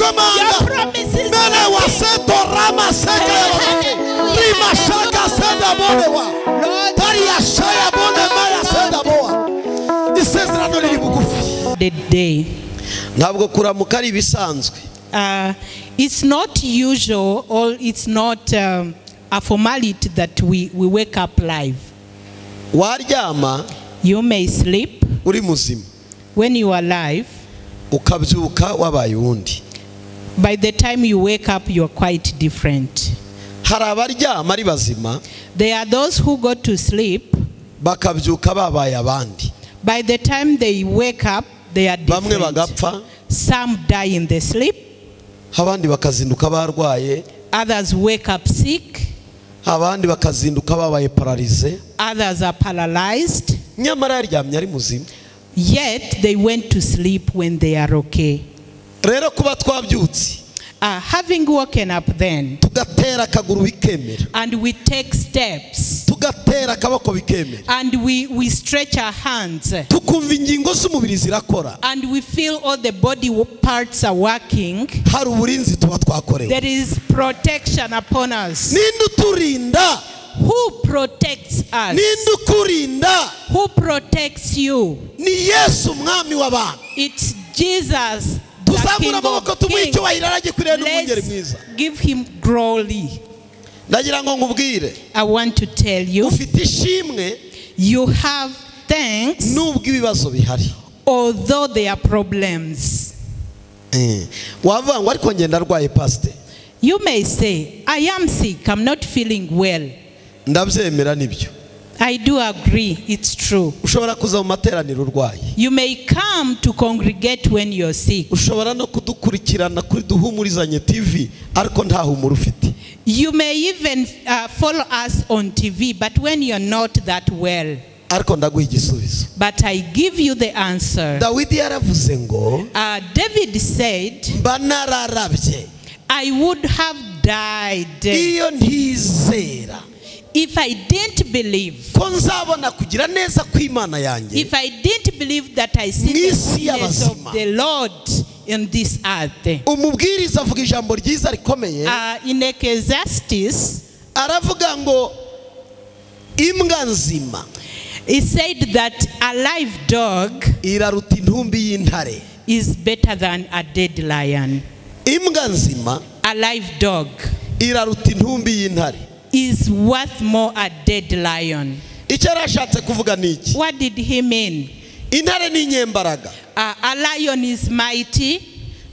Your Kwemanga. Promises Mene are king. Waseto rama seka ya rima shaka seda bonewa. Lord, Tari shaya bone maya seda boa. Isezerano riri bugufi. The day. Ntabwo kuramuka ari ibisanzwe. It's not usual or it's not a formality that we wake up live. Waryama You may sleep uri muzima when you are alive. Ukabyuka wabaye uwundi. By the time you wake up, you are quite different. Hari abaryama ari bazima There are those who go to sleep. Bakabyuka babaye abandi. By the time they wake up, they are Bamwe different. bagapfa Some die in the sleep. Abandi bakazinduka barwaye. Others wake up sick. Abandi bakazinduka babaye paralysé. Others are paralyzed. Nyamara yaryamye ari muzima. Yet they went to sleep when they are okay. Rero kuba twabyutse Having woken up then, tugatera akaguru bikemera and we take steps, tugatera akaboko bikemera and we stretch our hands, tukumva ingingo z'umubiri zirakora and we feel all the body parts are working, hari uburinzi tuba twakorewe. There is protection upon us. Ninde uturinda? Who protects us? Ninde ukurinda? Who protects you? Ni Yesu umwami w'abantu. It's Jesus, the Tuzamura King of amaboko tumuhe Kings. Icyubahiro aragikwiriye n'umwungeri Let's mwiza. Give him glory. Ndagira ngo nkubwire I want to tell you, ufite ishimwe you have thanks nubwo ibibazo bihari. Although there are problems. Wavuga ngo ariko ngenda arwaye pastor. You may say, "I am sick, I'm not feeling well." Ndabyemera nibyo. I do agree, it's true. Ushobora kuza mu materaniro urwaye. You may come to congregate when you're sick. Ushobora no kudukurikirana kuri Duhumurizanye TV ariko nta humura ufite. You may even follow us on TV, but when you're not that well. Ariko ndaguha igisubizo. But I give you the answer. Dawidi yaravuze ngo David said, mba nararabye "I would have died iyo ntizera if I didn't believe, ko nzabona kugira neza kw'Imana yanjye if I didn't believe that I see the Mw'isi goodness of y'abazima. The Lord in this earth." Umubwiriza avuga ijambo ryiza rikomeye. In Ecclesiastes, aravuga ngo imbwa nzima he said that a live dog iraruta intumbi y'intare. Is better than a dead lion. Imbwa nzima A live dog iraruta intumbi y'intare. Is worth more a dead lion. Icyo yarashatse kuvuga ni iki? What did he mean? Intare ni inyembaraga. A lion is mighty.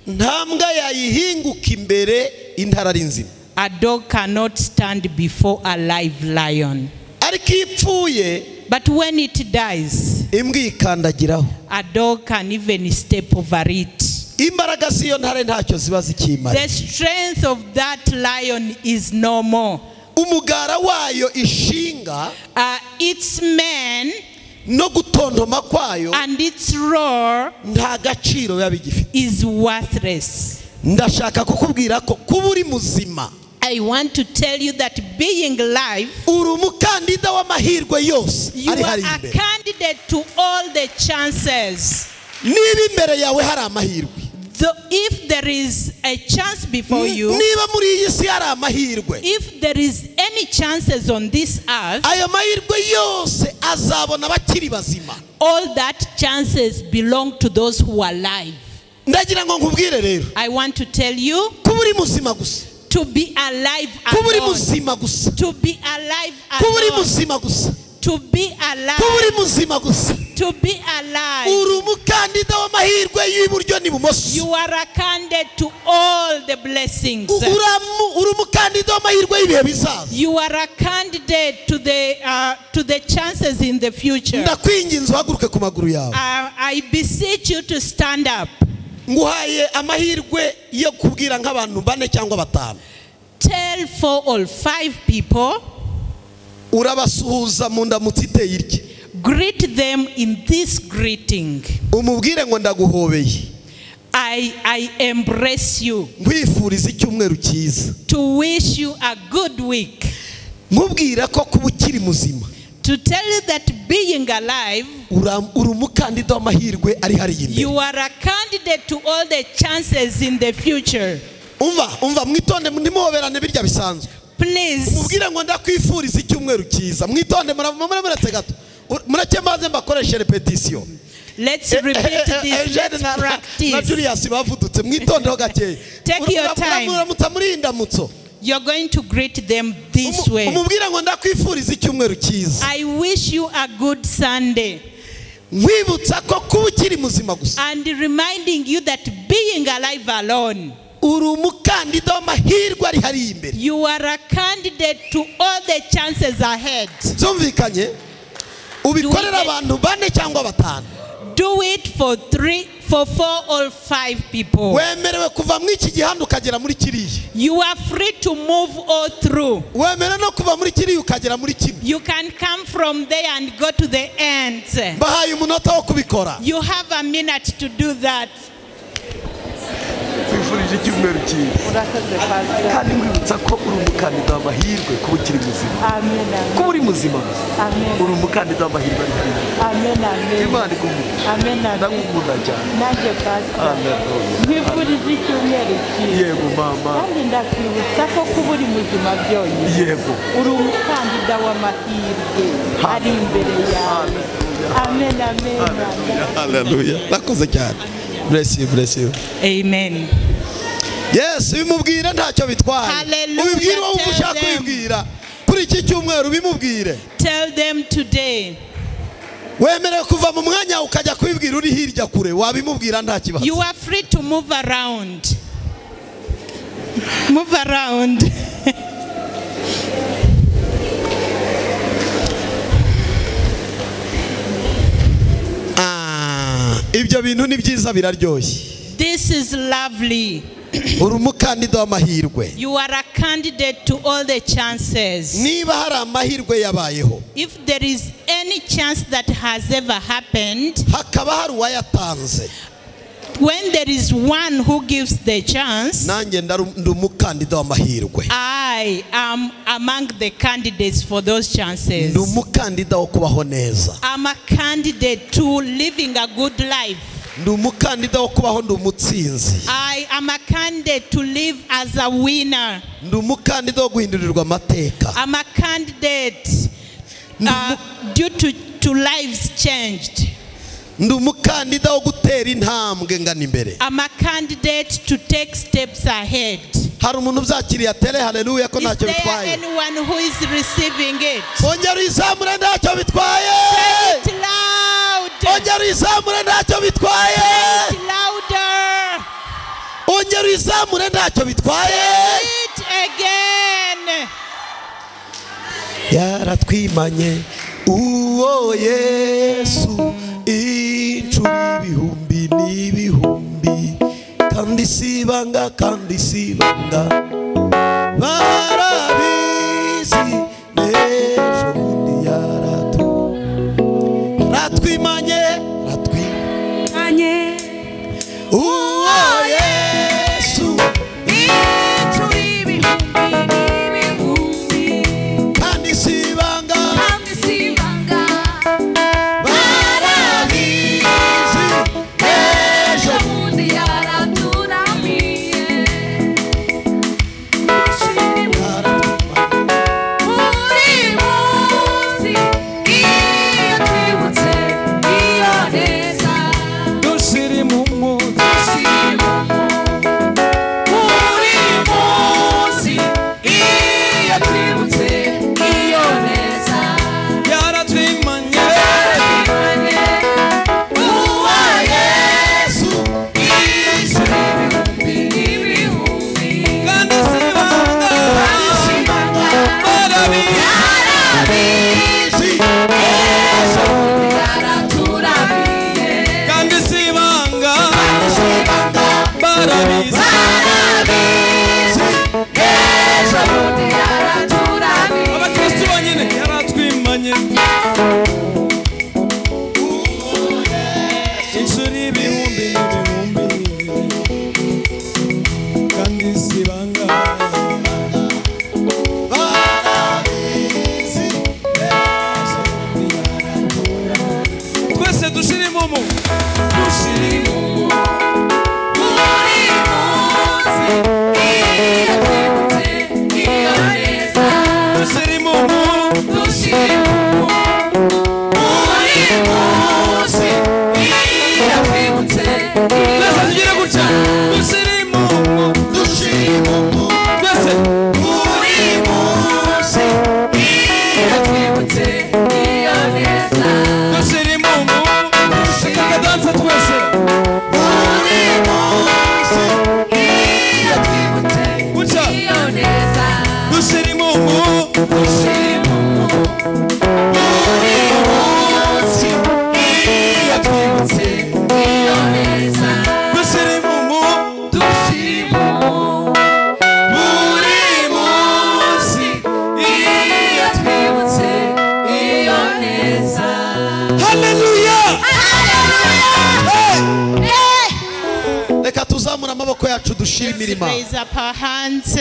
Nta mbwa yayihinguka imbere intare ari nzima. A dog cannot stand before a live lion. Ariko iyo ipfuye But when it dies, imbwa yikandagiraho. A dog can even step over it. Imbaraga z'iyo ntare ntacyo ziba zikimara. The strength of that lion is no more. Umugara wayo ishinga Its men no gutontoma kwayo and its roar nta gaciro biba bigifite. Is worthless. Ndashaka kukubwira ko kuba uri muzima I want to tell you that being alive, uri umukandida w'amahirwe yose you ari are hari a imbere. Candidate to all the chances. Niba imbere yawe hari amahirwe If there is a chance before you, niba muri iyi si hari amahirwe if there is any chances on this earth, ayo mahirwe yose azabona abakiri bazima. All that chances belong to those who are alive. Ndagira ngo nkubwire rero I want to tell you kuba uri muzima gusa to be alive kuba uri alone, muzima gusa to be alive kuba uri alone, muzima gusa to be kuba uri alive, muzima gusa to be alive. Uri umukandida w'amahirwe y'iburyo n'ibumoso. You are a candidate to all the blessings. Uri umukandida w'amahirwe y'ibihe bizaza. You are a candidate to the chances in the future. Ndakwinginze uhaguruke ku maguru yawe. I beseech you to stand up. Nguhaye amahirwe yo kubwira nk'abantu bane cyangwa batanu. Tell 4 or 5 people. Urabasuhuza mu ndamutso iteye itya. Greet them in this greeting. Umubwire ngo ndaguhobeye. I embrace you. Nkwifuriza icyumweru cyiza. To wish you a good week. Nkubwira ko kuba ukiri muzima. To tell you that being alive, uri umukandida w'amahirwe ari hariya imbere. You are a candidate to all the chances in the future. Umva mwitonde ntimuhoberane birya bisanzwe. Please. Umubwire ngo ndakwifuriza icyumweru cyiza. Mwitonde muretse gato. Mureke maze mbakoreshe repetition. Let's repeat this. Let's practice. Na Julius bavudutse mwitondeho gakeya. Take your time. Muramutsa muri indamutso. You're going to greet them this way. Umubwire ngo ndakwifuriza icyumweru cyiza. I wish you a good Sunday. Nkwibutsa ko kuba ukiri muzima gusa. And reminding you that being alive alone, uri umukandida w'amahirwe ari hariya imbere. You are a candidate to all the chances ahead. Byumvikanye? Ubikorera abantu bane cyangwa batanu. Do it for 3, for 4 or 5 people. Wemerewe kuva muri iki gihanda ukagera muri kiriya. You are free to move all through. Wemerewe no kuva muri kiriya ukagera muri kimwe. You can come from there and go to the end. Bahaye umunota wo kubikora. You have a minute to do that. Kwifurije icyumweru cyiza. Kandi nkwibutsa ko uri umukandida w'amahirwe kuba ukiri muzima. Amen. Kuba uri muzima gusa. Amen. Uri umukandida w'amahirwe ari hariya. Amen. Amen. Imana iguhe. Amen. Ndagukunda cyane. Nanjye pastor. Amen. Nkwifurije icyumweru cyiza. Yego mama. Kandi ndakwibutsa ko kuba uri muzima byonyine. Yego. Uri umukandida w'amahirwe ari imbere yawe. Amen. Amen. Hallelujah. Nakoze cyane. Bless you, bless you. Amen. Yes, ubimubwire ntacyo bitwaye. Ubibwire uwo ushaka kubibwira. Kuri iki cyumweru ubimubwire. Tell them today. Wemerewe kuva mu mwanya ukajya kubibwira uri hirya kure, wabimubwira nta kibazo. You are free to move around. Move around. Ibyo bintu ni byiza biraryoshye. This is lovely. Uri umukandida w'amahirwe. You are a candidate to all the chances. Niba hari amahirwe yabayeho. If there is any chance that has ever happened, hakaba hari uwayatanze. When there is one who gives the chance, nanjye ndi umukandida w'amahirwe. I am among the candidates for those chances. Ndi umukandida wo kubaho neza. I'm a candidate to living a good life. Ndi umukandida wo kubaho ndi umutsinzi. I am a candidate to live as a winner. Ndi umukandida wo guhindurirwa amateka. I'm a candidate due to lives changed. Ndi umukandida wo gutera intambwe ngana imbere. I'm a candidate to take steps ahead. Hari umuntu ubyakiriye atere haleluya ko ntacyo bitwaye. Is there anyone who is receiving it? Ongera uyizamure ntacyo bitwaye. Say it loud. Ongera uyizamure ntacyo bitwaye. Say it louder. Ongera uyizamure ntacyo bitwaye. Say it again. Yaratwimanye uwo Yesu inshuro ibihumbi n'ibihumbi kandi sibanga kandi sibanga barabizi n'ejo bundi yaratwimanye ratwimanye uwo Yesu inshuro ibihumbi n'ibihumbi kandi sibanga kandi sibanga barabizi ejo bundi yaraturamiye buri munsi iyo twibutse iyo neza dushira mu buri munsi iyo twibutse iyo neza yaratwimanye uwa Yesu inshuro ibihumbi n'ibihumbi kandi sibanga barabizi yarabizi yaraturamiye kandi sibanga barabizi barabizi ejo bundi yaraturamiye abakristu bonyine yaratwimanye inshuro ibihumbi n'ibihumbi kandi sibanga barabizi ejo amaboko yacu dushimira Imana. Raise up our hands.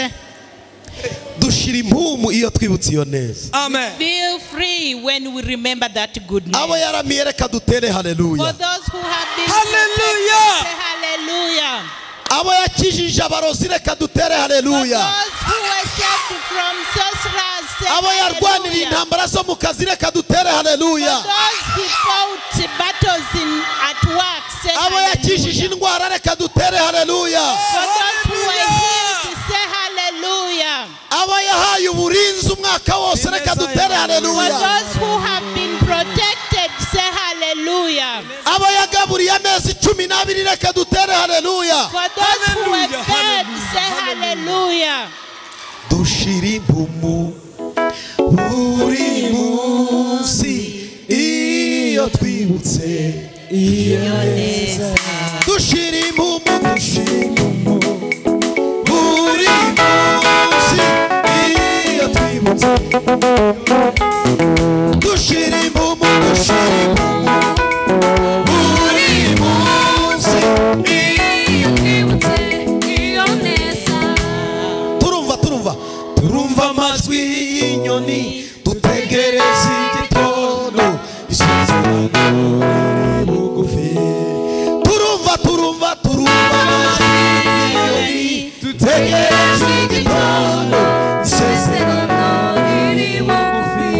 Dushira impumu iyo twibutse iyo neza. Amen. Feel free when we remember that goodness. Abo yaramiye reka dutere haleluya. For those who have been hallelujah. Say hallelujah. Abo yakijije abarozi reka dutere haleluya. For those who were saved from sorcerers, say Abo yarwaniriye intambara zo mu kazi reka dutere haleluya. For those who fought battles in at work, say Abo yakijije indwara reka dutere haleluya. For those who were healed, say hallelujah. Abo yahaye uburinzi umwaka wose reka dutere haleluya. For those who have been protected, say hallelujah. Abo yagaburiye amezi 12 reka dutere haleluya. For those who were fed, say hallelujah. Dushira impumu buri munsi iyo twibutse iyo neza. Dushira impumu, dushira impumu buri munsi iyo twibutse. Dushira impumu, dushira impumu buri munsi iyo twibutse iyo neza. Turumva, turumva, turumva amajwi y'inyoni dutegereza igitondo isezerano riri bugufi. Turumva, turumva, turumva amajwi y'inyoni dutegereza igitondo isezerano riri bugufi.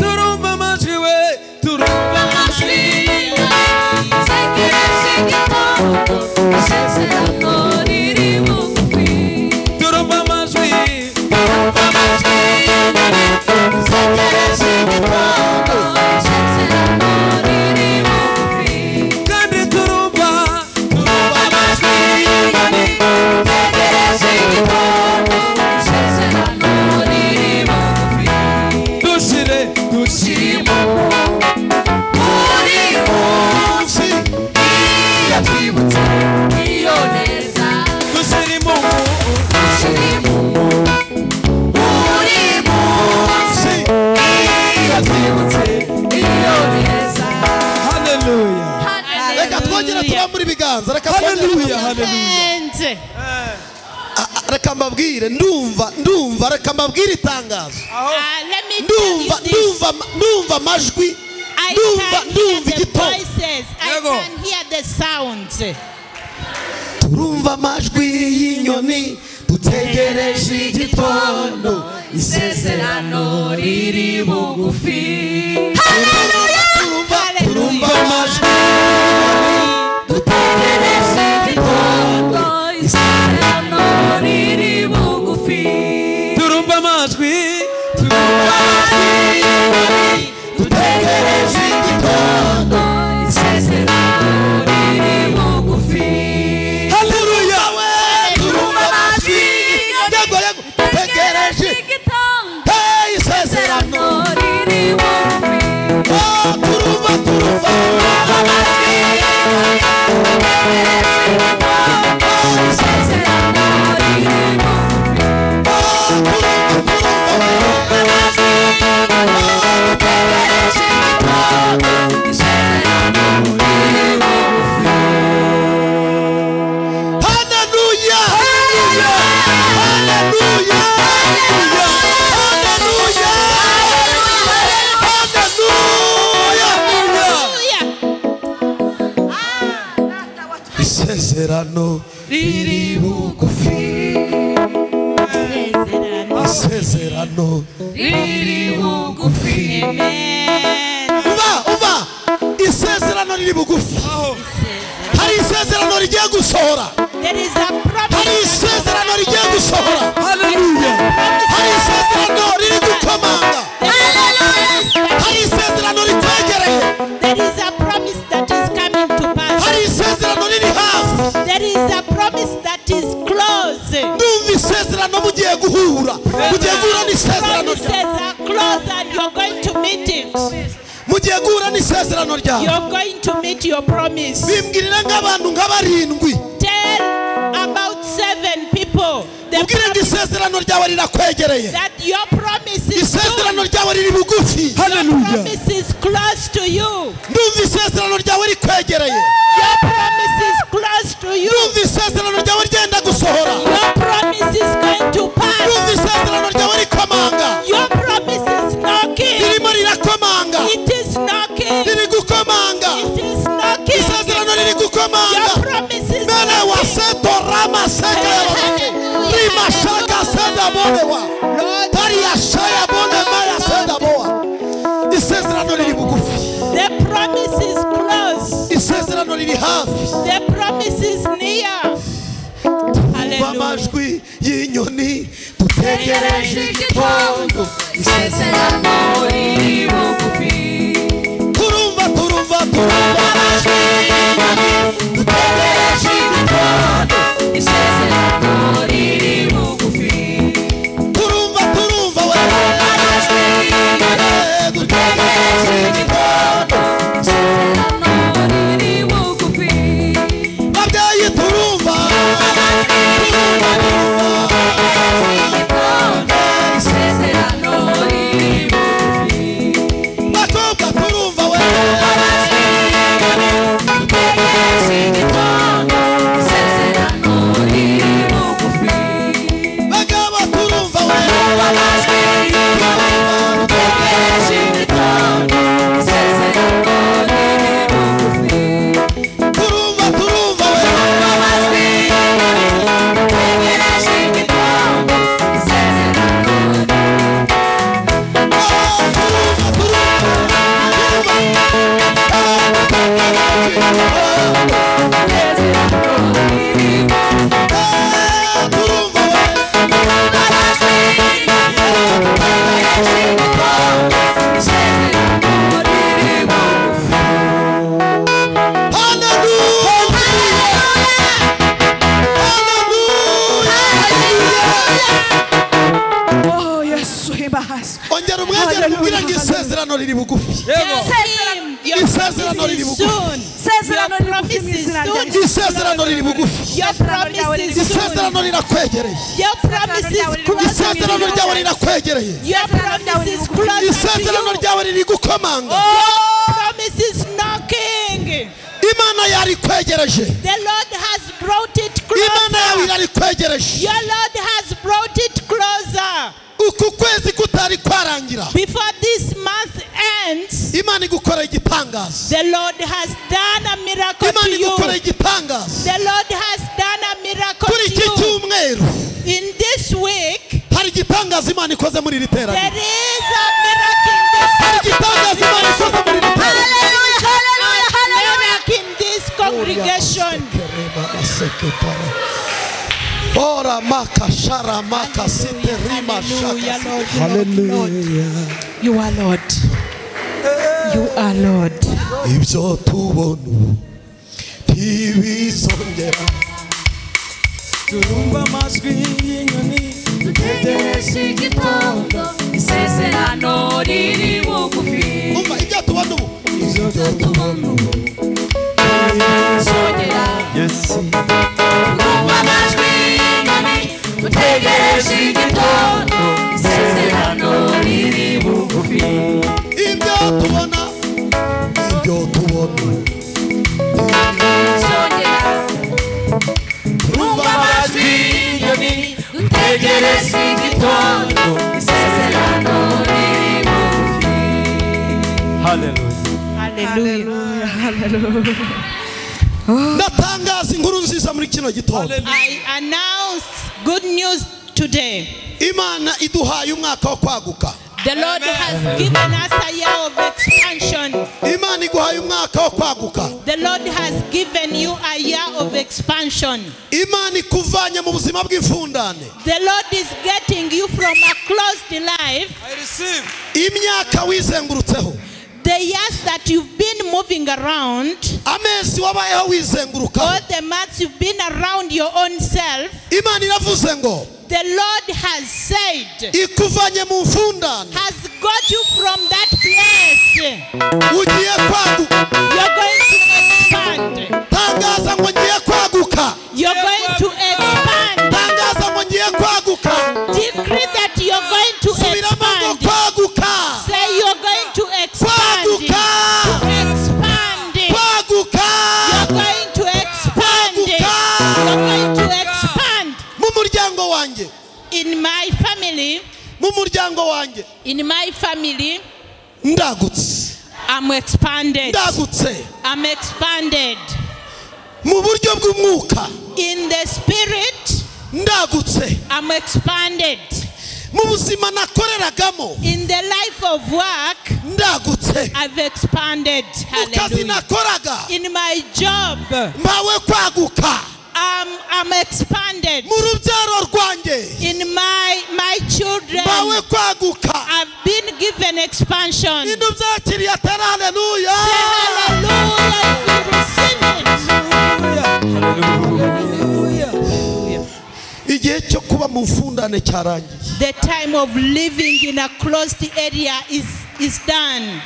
Turumva amajwi we, turumva amajwi y'inyoni dutegereza igitondo isezerano riri bugufi. Turumva amajwi, turumva amajwi y'inyoni dutegereza igitondo isezerano riri bugufi. Kandi turumva, turumva amajwi y'inyoni dutegereza igitondo isezerano riri bugufi. Dushire, dushire buri munsi iyo twibutse iyo neza. Dushire impumu, dushire impumu buri munsi iyo twibutse iyo neza. Hallelujah. Reka twongere turambure ibiganza, reka twongere. Hallelujah, hallelujah. Reka mbabwire, ndumva, ndumva, reka mbabwire itangazo. Ndumva, ndumva, ndumva amajwi, ndumva, ndumva igitondo. I can hear the sounds. Turumva amajwi y'inyoni dutegereje igitondo isezerano riri bugufi. Turumva, turumva amajwi y'inyoni dutegereje igitondo isezerano riri bugufi. Turumva amajwi, turumva amajwi y'inyoni dutegereje igitondo isezerano riri bugufi. Haleluya. Turumva amajwi, yego yego, dutegereje igitondo hey isezerano riri bugufi. Oh, turumva, turumva amajwi y'inyoni dutegereje igitondo isezerano riri bugufi. Oh, turumva, turumva amajwi y'inyoni dutegereje igitondo isezerano riri bugufi. Haleluya. Haleluya. Haleluya. Haleluya. Hallelujah. Isezerano riri bugufi. Isezerano riri bugufi. Amen. Uba, uba, isezerano riri bugufi. Hari isezerano rigiye gusohora. There is a promise. Hari isezerano rigiye gusohora. Hallelujah. Hari isezerano riri gukomanga. Hari isezerano rikwegereye. There is a promise that is coming to pass. Hari isezerano riri hafi. There is a promise that is close. Ndumva isezerano mugiye guhura. Mugiye guhura n'isezerano Promises ryawe. are close and you're going to meet it. Mugiye guhura n'isezerano ryawe. You're going to meet your promise. Bimbwirire nk'abantu nka barindwi. Tell about 7 people. The Mubwire ngo isezerano ryawe rirakwegereye. That your promise is Isezerano soon. ryawe riri bugufi. Your Hallelujah. promise is close to you. Ndumva isezerano ryawe rikwegereye. Your promise is close to you. Ndumva isezerano ryawe ryenda gusohora. Your promise is going to Ndumva pass. isezerano ryawe rikomanga. Your promise is knocking. Ririmo rirakomanga. It is knocking. Riri gukomanga. It is knocking. Isezerano riri gukomanga. Your promise is Mene knocking. waseto rama seka ya Rima shaka seda bonewa. Tari ashaya bone maya seda boa. Isezerano riri bugufi. The promise is close. Isezerano riri hafi. The promise is near. Hallelujah. Amajwi y'inyoni dutegereje igitondo. Isezerano riri bugufi. Turumva turumva turumva amajwi y'inyoni dutegereje igitondo. Isezerano riri bugufi. Turumva turumva we Amajwi y'inyoni dutegereje igitondo. Isezerano riri bugufi. Babyeyi turumva turumva turumva. Isezerano riri bugufi. Bakobwa turumva we Dutegereje igitondo. Isezerano riri bugufi. Bagabo turumva we Amajwi y'inyoni dutegereje igitondo. Isezerano riri bugufi. Turumva turumva we Amajwi y'inyoni dutegereje igitondo. Isezerano Turumva turumva Isezerano riri bugufi. Turumva we Amajwi y'inyoni dutegereje igitondo. Isezerano riri bugufi. Hallelujah. Hallelujah. Oh, Yesu himbazwe. Ongera umwegere umubwire ngo isezerano riri bugufi. Yego. Him, your Isezerano promise riri is bugufi. soon. Isezerano Your riri bugufi promise mu is izina rya soon. Yesu. Isezerano riri bugufi. Your promise is soon. Isezerano rirakwegereye. Your promise is close. Isezerano ryawe rirakwegereye. Your promise is close. Isezerano To you. ryawe riri gukomanga. Your promise is knocking. Imana yarikwegereje. The Lord has brought it Imana yawe closer. irarikwegereje. Your Lord has brought it closer. Uku kwezi kutari kwarangira. Before this month ends, Imana igukora igitangaza. the Lord has done a miracle Imana to you. igukora igitangaza. The Lord has done a miracle Kuri to iki you. cyumweru In this week, hari igitangaza Imana ikoze muri iri there teraniro. is a miracle in this Hari igitangaza Imana ikoze muri iri teraniro. Hallelujah, hallelujah, hallelujah. miracle in this congregation. Ora maka shara maka site rima Hallelujah, shaka. Lord, Lord, Lord. You are Lord. You are Lord. Ibyo tubona ubu ntibizongera. Turumva amajwi y'inyoni Dutegereje igitondo. Isezerano riri bugufi. Umva ibyo tubona ubu. Ibyo tubona ubu ntibizongera. Yesu Turumva amajwi y'inyoni dutegereje igitondo. Isezerano riri bugufi. Ibyo tubona ibyo tubona ubu. Ntibizongera. Turumva Amajwi y'inyoni dutegereje igitondo. Isezerano riri bugufi. Hallelujah. Hallelujah. Hallelujah. Ndatangaza inkuru nziza muri kino gitondo. I announce good news today. Imana iduhaye umwaka wo kwaguka. The Lord has given us a year of expansion. Imana iguhaye umwaka wo kwaguka. The Lord has given you a year of expansion. Imana ikuvanye mu buzima bw'imfundane. The Lord is getting you from a closed life. I receive. Imyaka wizengurutseho. The years that you've been moving around, Amezi wabayeho wizengurukaho. all the months you've been around your own self, Imana iravuze ngo the Lord has said, ikuvanye mu mfundane. has got you from that place. Ugiye kwaguka. You're going to expand. Tangaza ngo ngiye kwaguka. You're going to expand. Tangaza ngo ngiye kwaguka. muryango wanjye. In my family. Mu muryango wanjye. In my family. Ndagutse. I'm expanded. Ndagutse. I'm expanded. Mu buryo bw'umwuka. In the spirit. Ndagutse. I'm expanded. Mu buzima nakoreragamo. In the life of work. Ndagutse. I've expanded. Mu kazi Hallelujah. nakoraga. In my job. Mpawe kwaguka. I'm expanded. Mu rubyaro rwanjye. In my children. Mpawe kwaguka. I've been given expansion. Ibintu byakiriye atari haleluya. Say hallelujah if you receive it. Hallelujah. Igihe cyo kuba mu mfundane cyarangiye. The time of living in a closed area is done.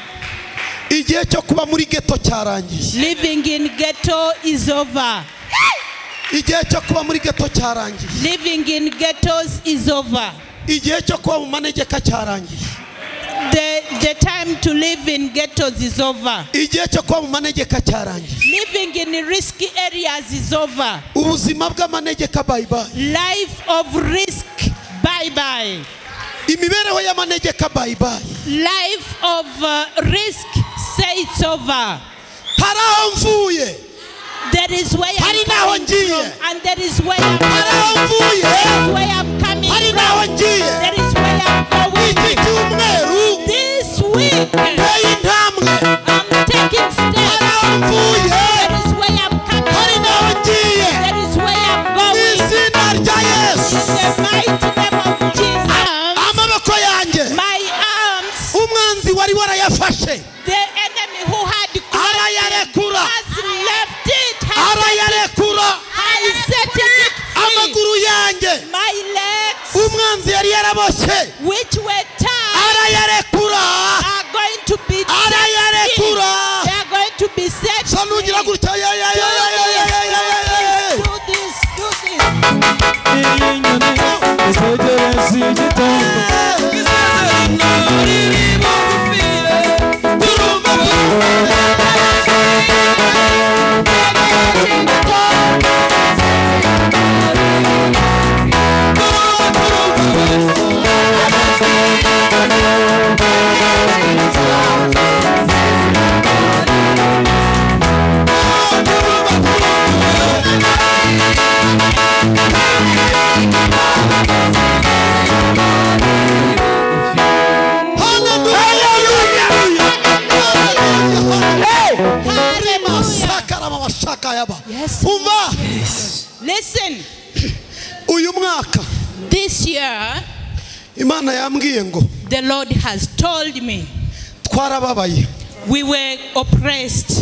Igihe cyo kuba muri ghetto cyarangiye. Living in ghetto is over. Igihe cyo kuba muri ghetto cyarangiye. Living in ghettos is over. Igihe cyo kuba mu manegeka cyarangiye. The time to live in ghettos is over. Igihe cyo kuba mu manegeka cyarangiye. Living in risky areas is over. Ubuzima bw'amanegeka bye bye. Life of risk, bye bye. Imibereho y'amanegeka bye bye. Life of risk, say it's over. Hari aho mvuye. There is where I'm coming from, and there is where I'm going. There is where I'm coming from. There is where I'm going. This week, I'm taking steps. There is where I'm coming from. There is where I'm going. In the mighty name of Jesus. My arms. The enemy who had has left it. Has set it free. My legs, which were tied, are going to be set free. They are going to be set free. Do this, do this, do this. Yes. Listen. This year, the Lord has told me we were oppressed,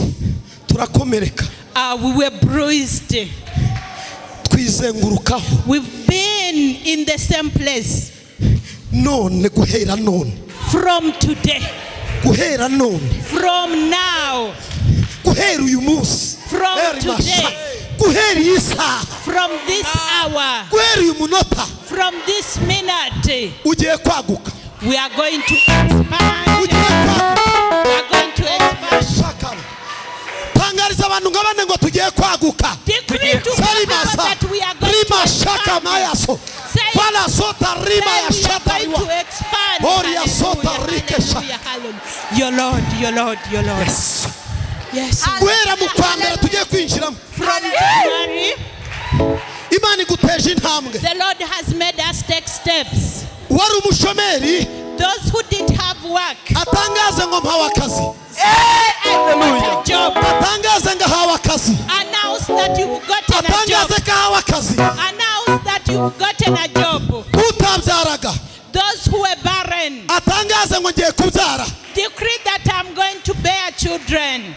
we were bruised, we've been in the same place from today, from now, from today, from this hour, from this minute, we are going to expand. We are going to expand. Decree to people that we are going to expand. Say, we are going to expand. Hallelujah, hallelujah. Your Lord, your Lord, your Lord. Yes. Yes. From January, the Lord has made us take steps. Those who didn't have work, say, I got a job. Announce that you've gotten a job. Announce that you've gotten a job. Those who were barren, decree that I'm going to bear children.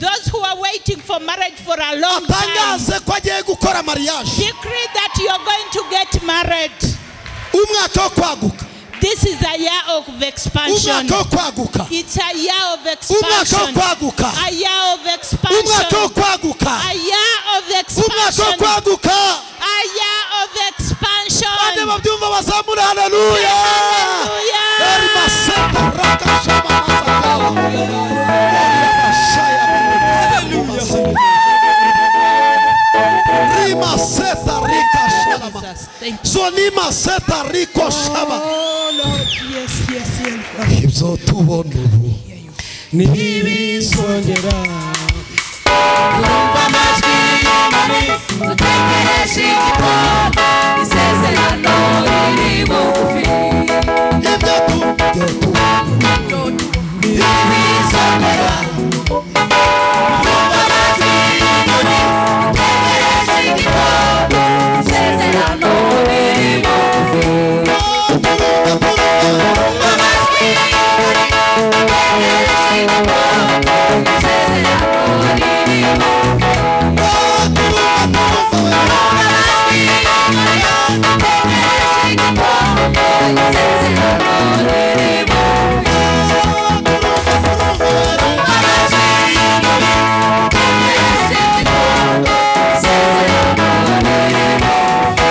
Those who are waiting for marriage for a long time, decree that you are going to get married. This is a year of expansion. It's a year of expansion. A year of expansion. A year of expansion. A year of expansion. Hallelujah. Hallelujah. Rima seta rika shalama. Zonima seta riko shama. Oh Lord, yes, yes, yes. Ibyo tubona ubu ntibizongera. Urumva amajwi y'inyoni dutegereje igitondo, isezerano riri bugufi. Ibyo tubona ntibizongera. Urumva amajwi y'inyoni dutegereje igitondo, isezerano riri bugufi. Urumva amajwi y'inyoni dutegereje igitondo, isezerano riri bugufi. Urumva amajwi y'inyoni dutegereje igitondo, isezerano riri bugufi. Urumva amajwi y'inyoni dutegereje igitondo, isezerano riri bugufi.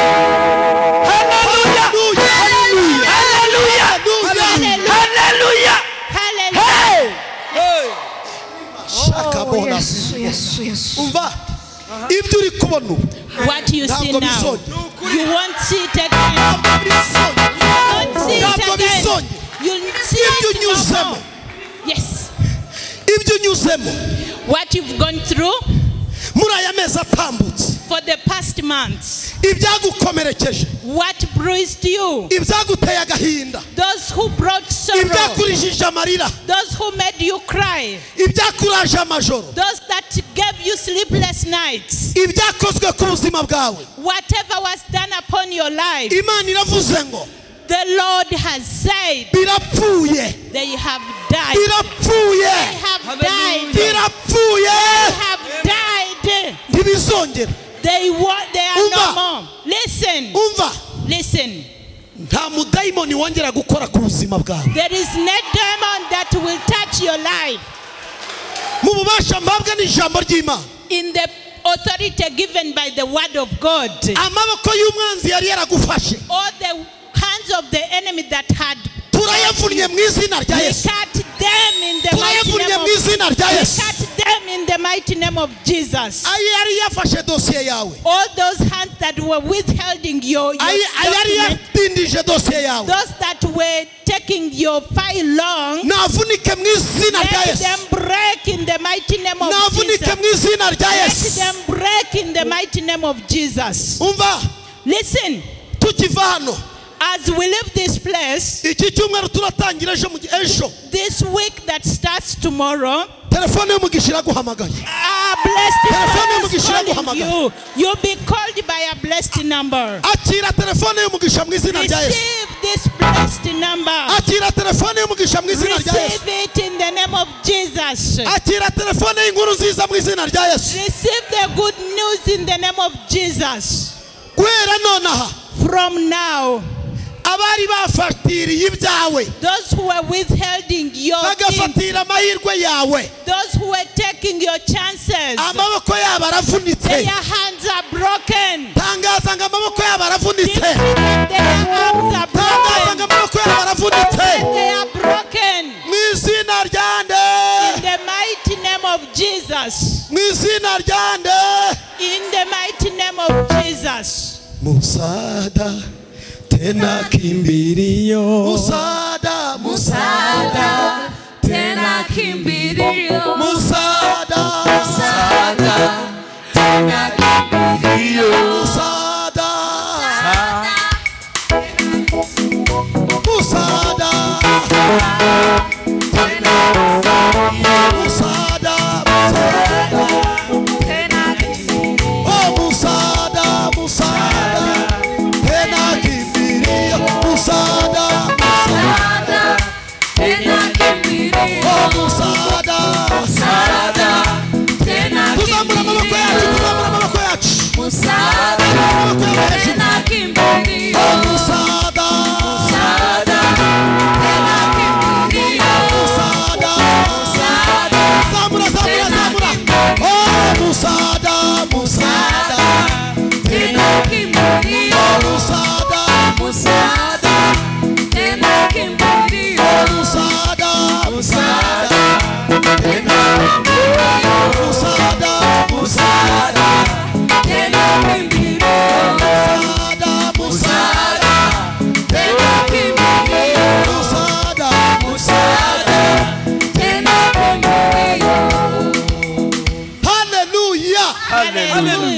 Hallelujah! Hallelujah! Hallelujah! Hallelujah! Hallelujah. Hey! Shaka bona. Yesu, Yesu, Yesu. Umva ibyo uri kubona ubu What you see ntabwo now, bizongera. you won't see it again. Ntabwo bizongera. You won't see it Ntabwo again. bizongera. You'll see Ibyo it no unyuzemo, more. Yes. ibyo unyuzemo What you've gone through muri aya mezi atambutse, for the past months, ibyagukomerekeje, what bruised you, ibyaguteye agahinda, those who brought sorrow, ibyakurijije amarira, those who made you cry, ibyakuraje amajoro, those that gave you sleepless nights, ibyakozwe ku buzima bwawe, whatever was done upon your life, Imana iravuze ngo the Lord has said birapfuye, they have died. birapfuye, They have died. They birapfuye, have died. ntibizongera. They are no Umva. more. Listen. Umva, Listen. nta mudayimoni wongera gukora ku buzima bwawe. There is no demon that will touch your life. Mu bubasha mpabwa n'ijambo ry'Imana, In the authority given by the word of God, amaboko y'umwanzi yari yaragufashe all the hands of the enemy that had turayavunnye mu izina rya we Yesu. cut them in the mighty Turayavunnye name mu of izina rya we Yesu. cut them in the mighty name of Jesus. Ayo yari yafashe dosiye yawe, All those hands that were withholding your ayo yari document, yadindije dosiye yawe, those that were taking your file long, navunike mu izina rya let Yesu. them break in the mighty name of Navunike Jesus. mu izina rya Let Yesu. them break in the mighty name of Jesus. Umva, Listen, tukiva hano as we leave this place, iki cyumweru turatangira ejo ejo this week that starts tomorrow, telefone y'umugisha iraguhamagaye. blessed Telefone number is y'umugisha calling iraguhamagara. you. You'll be called by a blessed number. Akira telefone y'umugisha mu izina rya Yesu. Receive this blessed number. Akira telefone y'umugisha mu izina rya Yesu. Receive it in the name of Jesus. Akira telefone y'inkuru nziza mu izina rya Yesu. Receive the good news in the name of Jesus. Guhera nonaha, From now, abari bafatiriye ibyawe, those who were withholding your things, bagafatira amahirwe yawe, those who were taking your chances, amaboko yabo aravunitse. their hands are broken. Tangaza ngo amaboko yabo aravunitse. Their arms are Tangaza ngo broken. amaboko yabo aravunitse. They are broken. Mu izina rya nde? In the mighty name of Jesus. Mu izina rya nde? In the mighty name of Jesus. Musada tena Kimbilio, musada musada Tena kimbilio, musada msaada, tena kimbilio, musada musada musada musada tena kimbilio, oh musada musada tena kimbilio musada msaada, tena kimbilio, oh musada msaada, tena tuzamura amaboko yacu kimbilio. tuzamura amaboko yacu.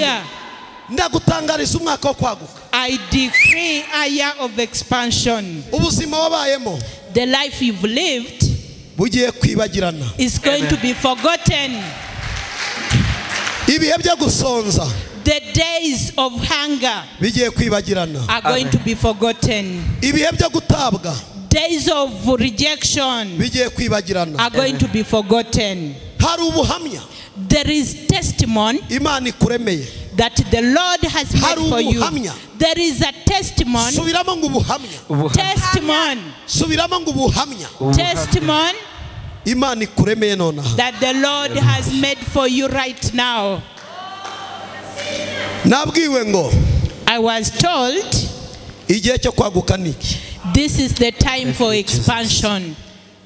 Hallelujah. Ndagutangariza umwaka wo kwaguka. I decree a year of expansion. Ubuzima wabayemo, the life you've lived, bugiye kwibagirana, is going to be forgotten. Ibihe byo gusonza, the days of hunger, bigiye kwibagirana, are going to be forgotten. Ibihe byo gutabwa, days of rejection, bigiye kwibagirana, are going to be forgotten. Hari ubuhamya, there is testimony, Imana ikuremeye, that the Lord has made for you. There is a testimony. Subiramo ngo ubuhamya. Testimony. Subiramo ngo ubuhamya. Testimony. Imana ikuremeye nonaha. That the Lord has made for you right now. Nabwiwe ngo, I was told, igihe cyo kwaguka niki. This is the time for expansion.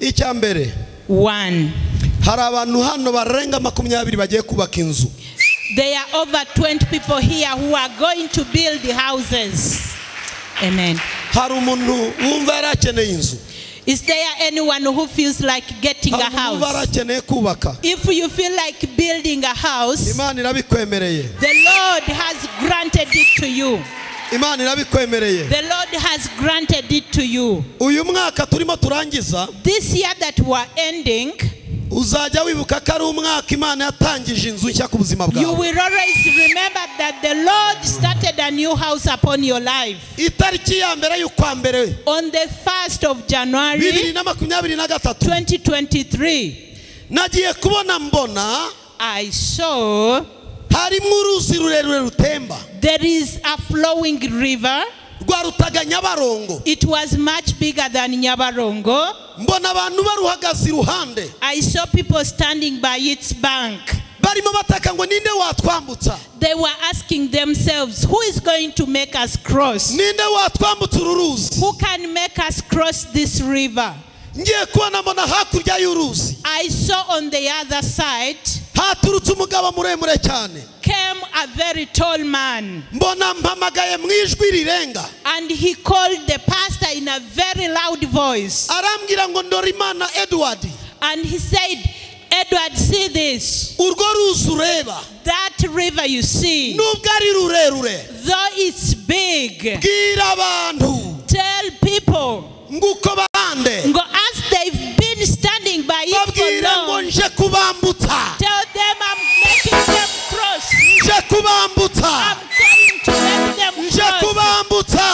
Icya mbere, 1. Hari abantu hano barenga 20 bagiye kubaka inzu. There are over 20 people here who are going to build the houses. Amen. Hari umuntu wumva yarakeneye inzu. Is there anyone who feels like getting a house? If you feel like building a house, the Lord has granted it to you. The Lord has granted it to you. This year that we are ending, you will always remember that the Lord started a new house upon your life. On the 1st of January 2023, I saw there is a flowing river. It was much bigger than Nyabarongo. I saw people standing by its bank. They were asking themselves, who is going to make us cross? Who can make us cross this river? I saw on the other side came a very tall man, and he called the pastor in a very loud voice, and he said, Edward, see this. That river you see, though it's big, tell people, as they've been standing by it for long, tell them I'm making them cross. I'm going to make them cross. I'm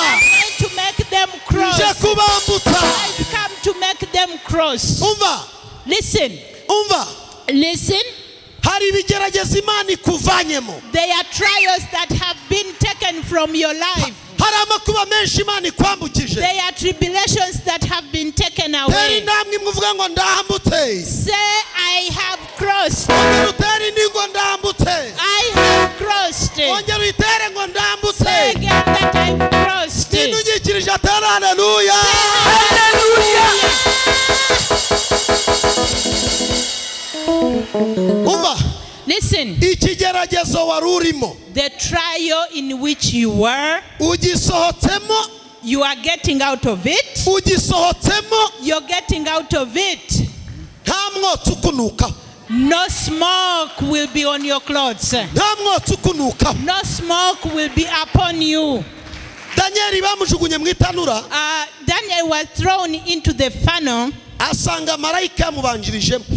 going to make them cross. I've come to make them cross. Listen. Listen. There are trials that have been taken from your life. There are tribulations that have been taken away. Say, I have crossed. I have crossed. Say again that I've crossed. Hallelujah. Listen. The trial in which you were, you are getting out of it. You're getting out of it. No smoke will be on your clothes. No smoke will be upon you. Daniel was thrown into the funnel. He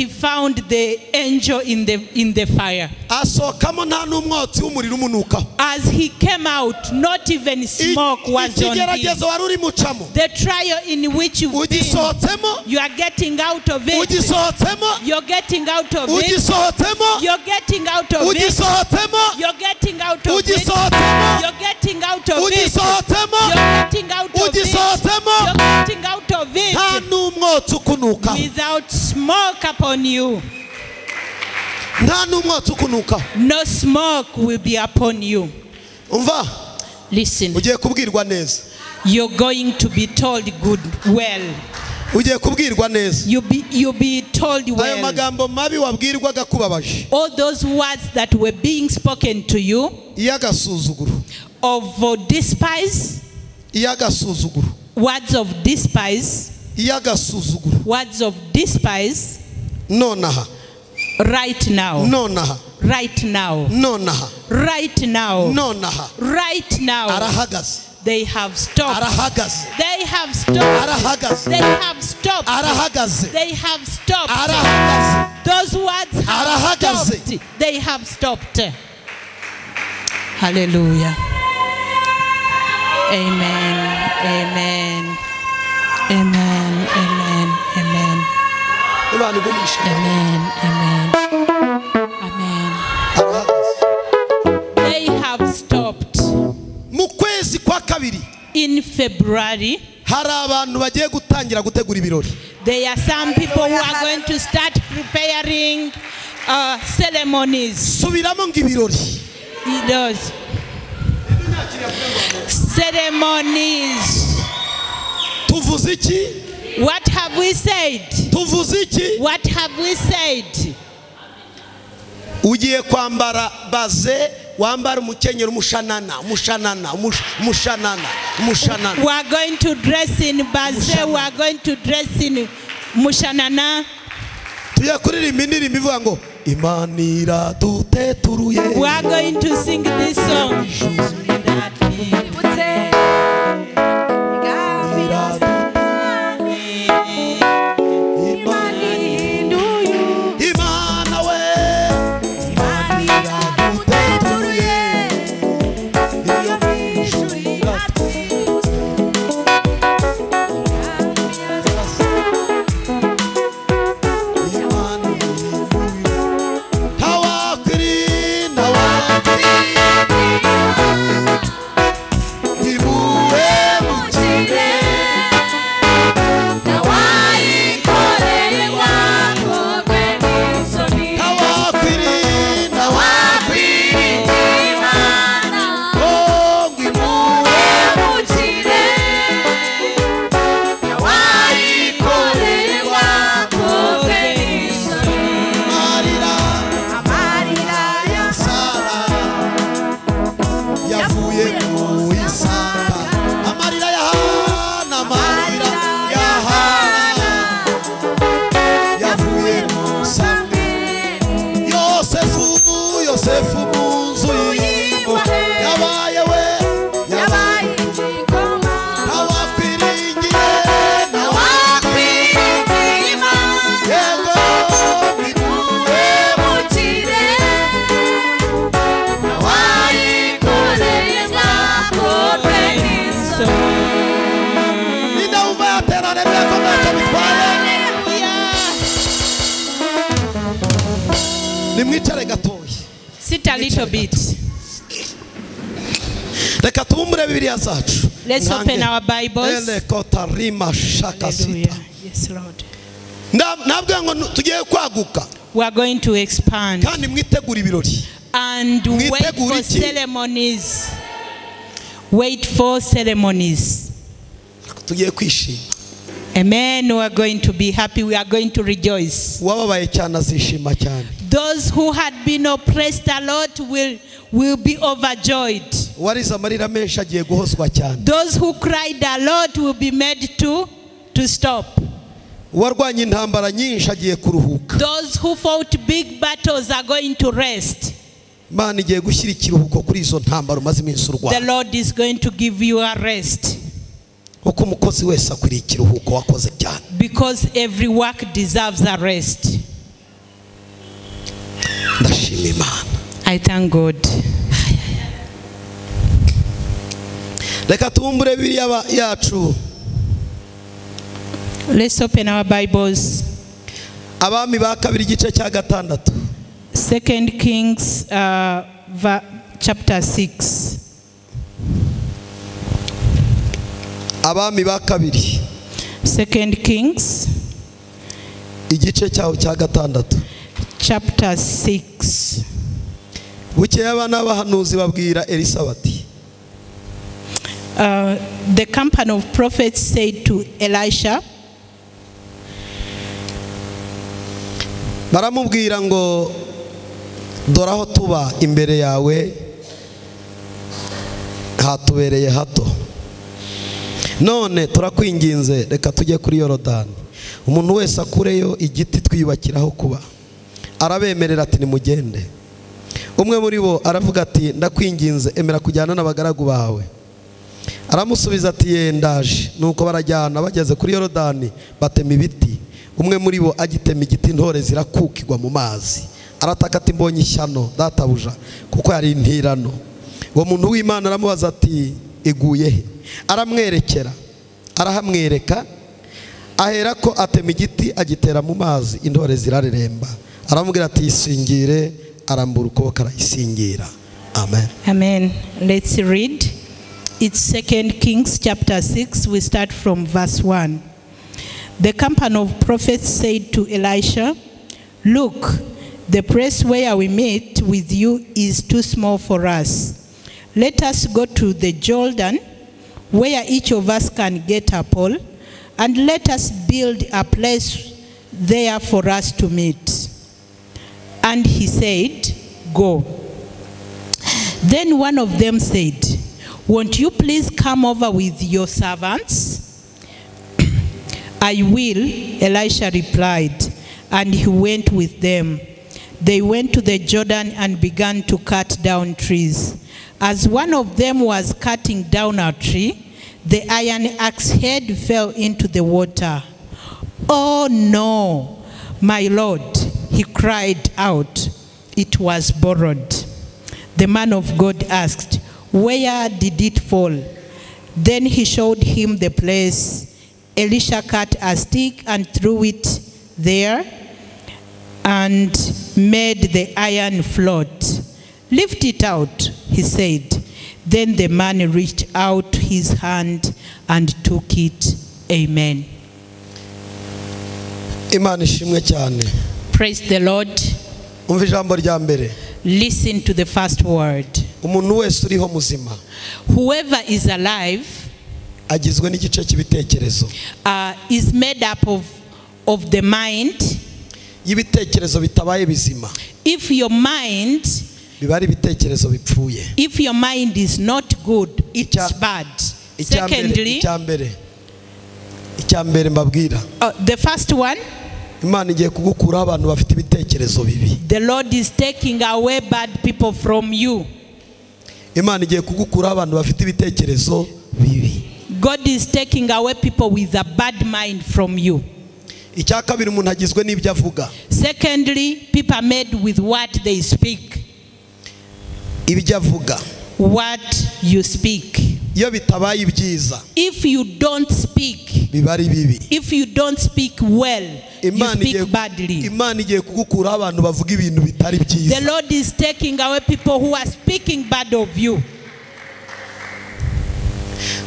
found the angel in the fire. As he came out, not even smoke was on him. The trial in which you've been, you are getting out of it. You're getting out of it. You're getting out of it. You're getting out of it. You're getting out of it. You're getting out of it. You're getting out of it. Without smoke upon you. No smoke will be upon you. Listen. You're going to be told good well. You'll be told well. All those words that were being spoken to you of despise, words of despise, words of despise. Right now. Nonaha. Right now. Nonaha. Right now. Nonaha. Right now. Arahagaze. They have stopped. Arahagaze. They have stopped. Arahagaze. They have stopped. Arahagaze. They have stopped. Arahagaze. Those words have Arahagaze. stopped. They have stopped. Hallelujah. Amen. Amen. Amen. Amen. Amen. Amen. Amen. Amen. They have stopped. Mu kwezi kwa kabiri. In February, hari abantu bagiye gutangira gutegura ibirori. There are some people who are going to start preparing ceremonies. Subiramo ngo ibirori. Those ceremonies. Tuvuze iki? What have we said? Tuvuze iki? What have we said? Ugiye kwambara baze, wambara umukenyero, umushanana, umushanana, umushanana, umushanana. We are going to dress in baze, we are going to dress in mushanana. Tugiye kuririmba indirimbo ivuga ngo Imana iraduteturuye. We are going to sing this song. Imana we, Imana iraduteturuye. Iyo mw'ijuru iratwibutsa. Imana ntawakwirinda ibuhemukire. Ntawakwirinda oh ngo ibuhemukire. Amarira ya Sara yavuye mu Isaka. Amarira ya Hana, amarira ya Hana yavuye mu Samweli. Yosefu, Yosefu mu nzu y'imbohe yabaye we, yabaye ntawakwiringiye, ntawakwiringiye yego ibuhemukire. Nindawumva yaterana ko ntacyo bitwaye. Nimwicare gatoya. Sit a little bit. Reka tubumbure Bibiliya zacu. Let's open our Bibles. Elekota rima shaka sita. Hallelujah. Yes, Lord. Nabwo ngo tugiye kwaguka. We are going to expand. Kandi mwitegura ibirori. And wait for ceremonies. Wait for ceremonies. Tugiye kwishima. Amen. We are going to be happy. We are going to rejoice. Uwababaye cyane azishima cyane. Those who had been oppressed a lot will be overjoyed. Uwarize amarira menshi agiye guhozwa cyane. Those who cried a lot will be made to stop. Uwarwanye intambara nyinshi agiye kuruhuka. Those who fought big battles are going to rest. Imana igiye gushyira ikiruhuko kuri izo ntambara umaze iminsi urwana. The Lord is going to give you a rest. Kuko umukozi wese akwiriye ikiruhuko wakoze cyane. Because every work deserves a rest. Ndashima Imana. I thank God. Reka tubumbure Bibiliya yacu. Let's open our Bibles. Abami ba kabiri igice cya 6. 2 Kings chapter 6. Abami ba kabiri. 2 Kings igice cyaho cya 6. Chapter 6. Bukeye abana b'abahanuzi babwira Elisa bati, The company of prophets said to Elisha, baramubwira ngo dore aho tuba imbere yawe hatubereye hato, none turakwinginze reka tujye kuri Yorodani, umuntu wese akureyo igiti twiyubakiraho kuba. Arabemerera ati nimugende. Umwe muri bo aravuga ati ndakwinginze emera kujyana n'abagaragu bawe. Aramusubiza ati yendaje. Nuko barajyana, bageze kuri Yorodani batema ibiti. Umwe muri bo agitema igiti, intore zirakukigwa mu mazi. Arataka ati mbonye ishyano databuja, kuko yari intirano. Uwo muntu w'Imana aramubaza ati iguye he? Aramwerekera, arahamwereka. Aherako atema igiti agitera mu mazi, intore zirareremba. Aramubwira ati isingire. Arambura ukuboko arayisingira. Amen. Amen. Let's read. It's 2 Kings chapter 6. We start from verse 1. The company of prophets said to Elisha, "Look, the place where we meet with you is too small for us. Let us go to the Jordan, where each of us can get a pole, and let us build a place there for us to meet." And he said, "Go." Then one of them said, "Won't you please come over with your servants?" "I will," Elisha replied, and he went with them. They went to the Jordan and began to cut down trees. As one of them was cutting down a tree, the iron axe head fell into the water. "Oh no, my lord," he cried out. "It was borrowed." The man of God asked, "Where did it fall?" Then he showed him the place. Elisha cut a stick and threw it there and made the iron float. "Lift it out," he said. Then the man reached out his hand and took it. Amen. Imana ishimwe cyane. Praise the Lord. Umva ijambo rya mbere. Listen to the first word. Umuntu wese uriho muzima, Whoever is alive, agizwe n'igice cy'ibitekerezo, is made up of the mind. Y'ibitekerezo bitabaye bizima, If your mind, biba ari ibitekerezo bipfuye. if your mind is not good, it's bad. Secondly, Icya mbere mbabwira, the first one, Imana igiye kugukura abantu bafite ibitekerezo bibi. The Lord is taking away bad people from you. Imana igiye kugukura abantu bafite ibitekerezo bibi. God is taking away people with a bad mind from you. Icya kabiri, umuntu agizwe n'ibyo avuga. Secondly, people are made with what they speak. Ibyo avuga. What you speak. Iyo bitabaye ibyiza, If you don't speak, biba ari bibi. if you don't speak well, you speak badly. Imana igiye kugukura abantu bavuga ibintu bitari byiza. The Lord is taking away people who are speaking bad of you.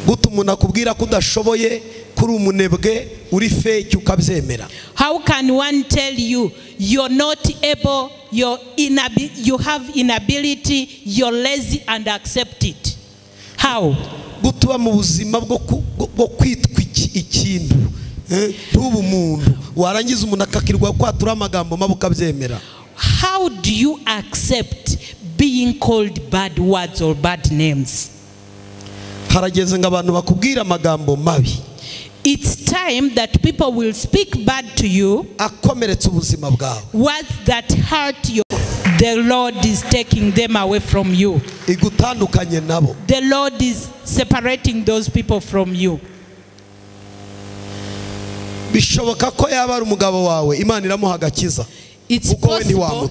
Gute umuntu akubwira ko udashoboye, kuri umunebwe, uri fake, ukabyemera? How can one tell you you're not able, you have inability, you're lazy, and accept it? How? Gute uba mu buzima bwo kwitwa ikintu, ntuba umuntu, warangiza umuntu akakirwa kwatura amagambo mabi ukabyemera? How do you accept being called bad words or bad names? Harageze ngo abantu bakubwira amagambo mabi. It's time that people will speak bad to you. Akomeretsa ubuzima bwawe. Words that hurt you. The Lord is taking them away from you. Igutandukanye nabo. The Lord is separating those people from you. Bishoboka ko yaba ari umugabo wawe, Imana iramuha agakiza. It's possible.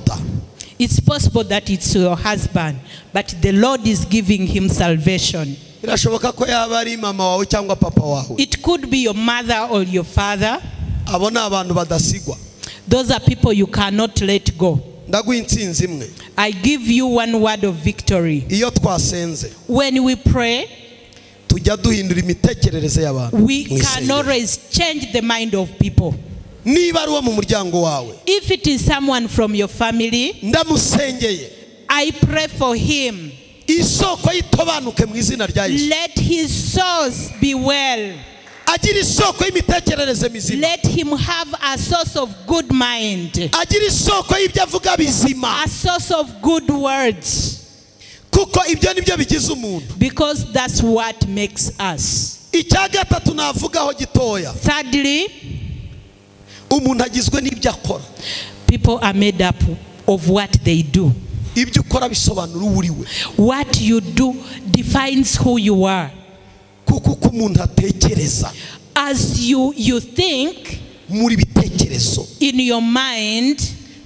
It's possible that it's your husband, but the Lord is giving him salvation. Birashoboka ko yaba ari mama wawe cyangwa papa wawe. It could be your mother or your father. Abo ni abantu badasigwa. Those are people you cannot let go. Ndaguha intsinzi imwe. I give you one word of victory. Iyo twasenze, When we pray, tujya duhindura imitekerereze y'abantu. we can always change the mind of people. Niba ari uwo mu muryango wawe, If it is someone from your family, ndamusengeye. I pray for him. Isoko yitobanuke mu izina rya Yesu. Let his source be well. Agira isoko y'imitekerereze mizima. Let him have a source of good mind. Agira isoko y'ibyo avuga bizima. A source of good words. Kuko ibyo nibyo bigize umuntu. Because that's what makes us. Icya gatatu navugaho gitoya. Thirdly, umuntu agizwe n'ibyo akora. People are made up of what they do. Ibyo ukora bisobanura uwo uri we. What you do defines who you are. Kuko uko umuntu atekereza, As you think, muri bitekerezo, in your mind,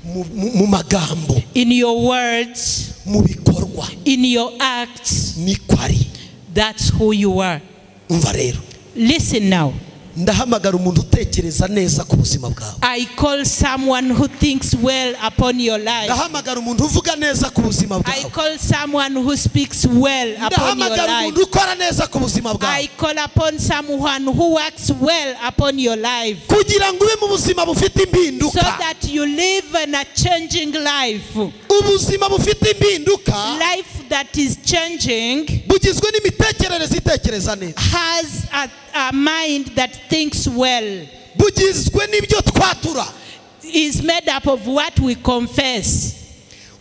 mu magambo, in your words, mu bikorwa, in your acts, niko ari. That's who you are. Umva rero. Listen now. Ndahamagara umuntu utekereza neza ku buzima bwawe. I call someone who thinks well upon your life. Ndahamagara umuntu uvuga neza ku buzima I bwawe. call someone who speaks well upon your Ndahamagara life. umuntu ukora neza ku buzima bwawe. I call upon someone who works well upon your life. Kugira ngo ube mu buzima bufite impinduka. So that you live in a changing life. Ubuzima bufite impinduka. Life that is changing. Bugizwe n'imitekerereze itekereza neza. Has a mind that thinks well. Bugizwe n'ibyo twatura. Is made up of what we confess.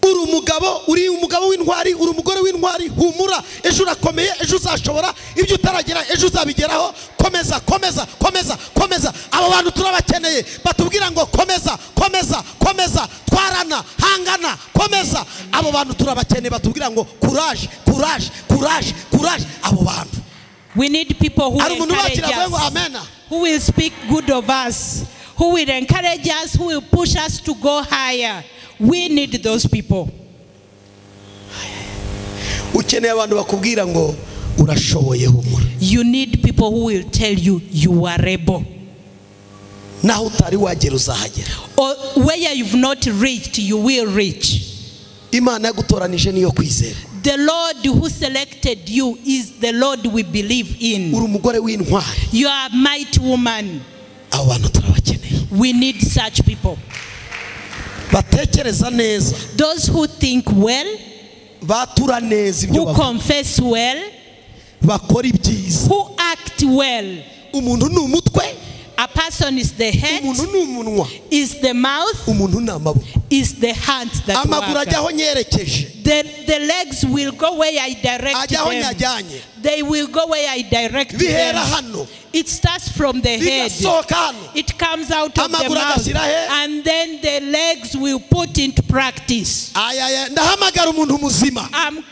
Uri umugabo, uri umugabo w'intwari, uri umugore w'intwari, humura, ejo urakomeye, ejo uzashobora, ibyo utaragera ejo uzabigeraho, komeza, komeza, komeza, komeza. Abo bantu turabakeneye, batubwira ngo komeza, komeza, komeza, twarana, hangana, komeza. Abo bantu turabakeneye, batubwira ngo courage, courage, courage, courage. Abo bantu. We need people who encourage us, who will speak good of us, who will encourage us, who will push us to go higher. We need those people. You need people who will tell you you are able. Or where you've not reached, you will reach. The Lord who selected you is the Lord we believe in. You are a mighty woman. We need such people. Those who think well, who confess well, who act well. A person is the head, is the mouth, is the hands that work. The legs will go where I direct them. They will go where I direct them. It starts from the head. It comes out of the mouth. And then the legs will put into practice. I'm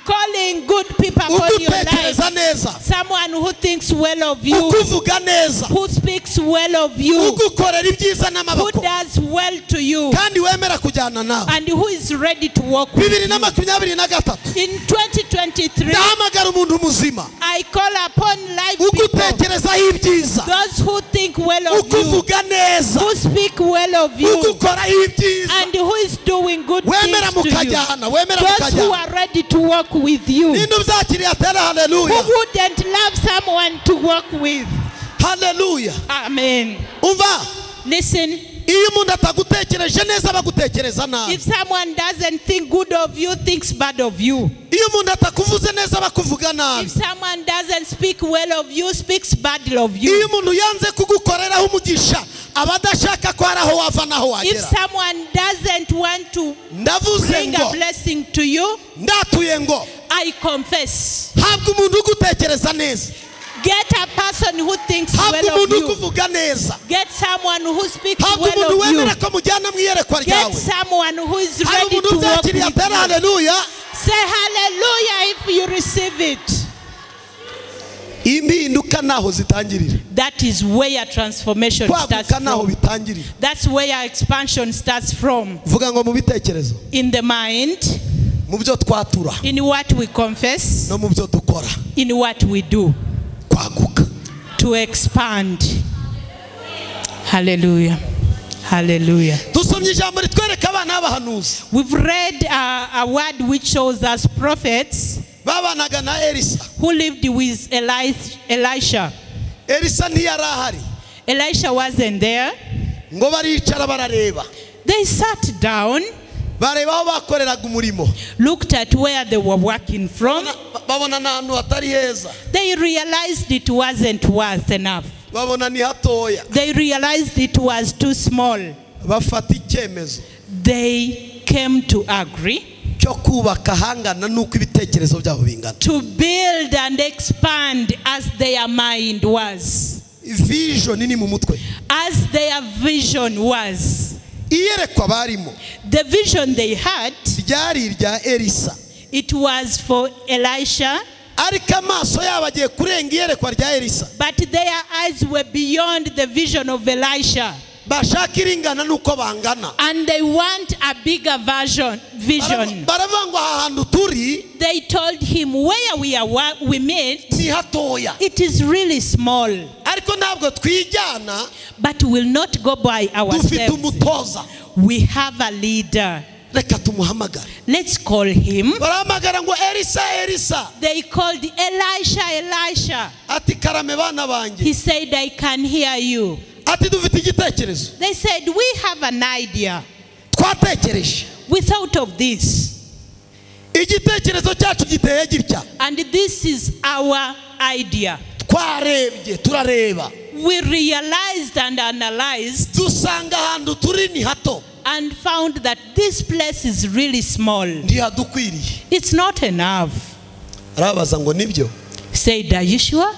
calling good people upon your life. Someone who thinks well of you, who speaks well of you, who does well to you, and who is ready to walk with you. In 2023, I call upon life people, those who think well of you, who speak well of you, and who is doing good things to you, those who are ready to walk with you, who wouldn't love someone to walk with. Hallelujah. Amen. Listen. If someone doesn't think good of you, thinks bad of you. If someone doesn't speak well of you, speaks badly of you. If someone doesn't want to bring a blessing to you, I confess. Get a person who thinks well of you. Get someone who speaks well of you. Get someone who is ready to walk with you. Say hallelujah if you receive it. That is where transformation starts from. That's where expansion starts from. In the mind, in what we confess, in what we do. To expand. Hallelujah. Hallelujah. We've read a word which shows us prophets who lived with Elisha. Elisha wasn't there. They sat down, looked at where they were working from. They realized it wasn't worth enough. They realized it was too small. They came to agree to build and expand as their mind was. As their vision was. Iyerekwa barimo. The vision they had, ryari irya Elisa. It was for Elisha. Ariko amaso yabo agiye kurenga iyerekwa rya Elisa. But their eyes were beyond the vision of Elisha. Bashaka iringana nuko bangana. And they want a bigger vision. Baravuga ngo aha hantu turi. They told him where we are, we meet. Ni hatoya. It is really small. Ariko ntabwo twijyana. But we will not go by ourselves. Dufite umutoza. We have a leader. Reka tumuhamagare. Let's call him. Barahamagara ngo Elisa, Elisa. They called Elisha, Elisha. Ati karame bana banjye. He said, I can hear you. Ati dufite igitekerezo. They said, we have an idea. Twatekereje. We thought of this. Igitekerezo cyacu giteye gitya. And this is our idea. Twarebye, turareba. We realized and analyzed. Dusanga ahantu turi ni hato. And found that this place is really small. Ntihadukwiriye. It's not enough. Arabaza ngo nibyo? Said, are you sure?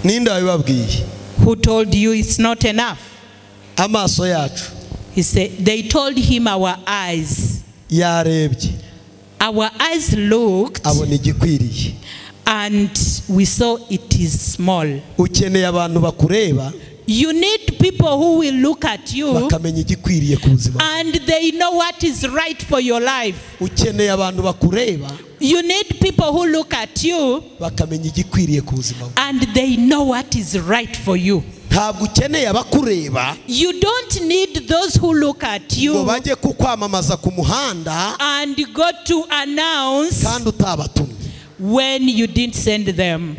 Ninde wabibabwiye? Who told you it's not enough? Amaso yacu. He said, they told him our eyes. Yarebye. Our eyes looked. Abona igikwiriye. And we saw it is small. Ukeneye abantu bakureba. You need people who will look at you bakamenya igikwiriye ku buzima. And they know what is right for your life. Ukeneye abantu bakureba. You need people who look at you bakamenya igikwiriye ku buzima. And they know what is right for you. Ntabwo ukeneye abakureba. You don't need those who look at you ngo bajye kukwamamaza ku muhanda and go to announce kandi utabatumye. When you didn't send them.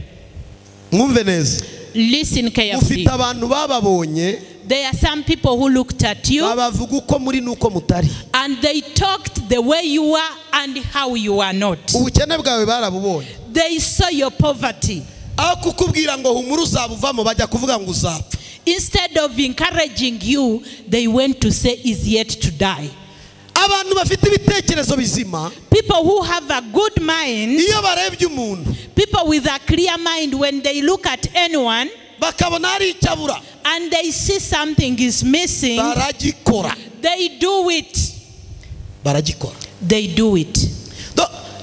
Mwumve neza. Listen carefully. Ufite abantu bababonye. There are some people who looked at you. Babavuga uko muri nuko mutari. And they talked the way you are and how you are not. Ubukene bwawe barabubonye. They saw your poverty. Aho kukubwira ngo humura uzabuvamo bajya kuvuga ngo uzapfa. Instead of encouraging you, they went to say is yet to die. Abantu bafite ibitekerezo bizima. People who have a good mind. Iyo barebye umuntu. People with a clear mind, when they look at anyone, bakabona hari icyo abura. And they see something is missing. Baragikora. They do it. Baragikora. They do it.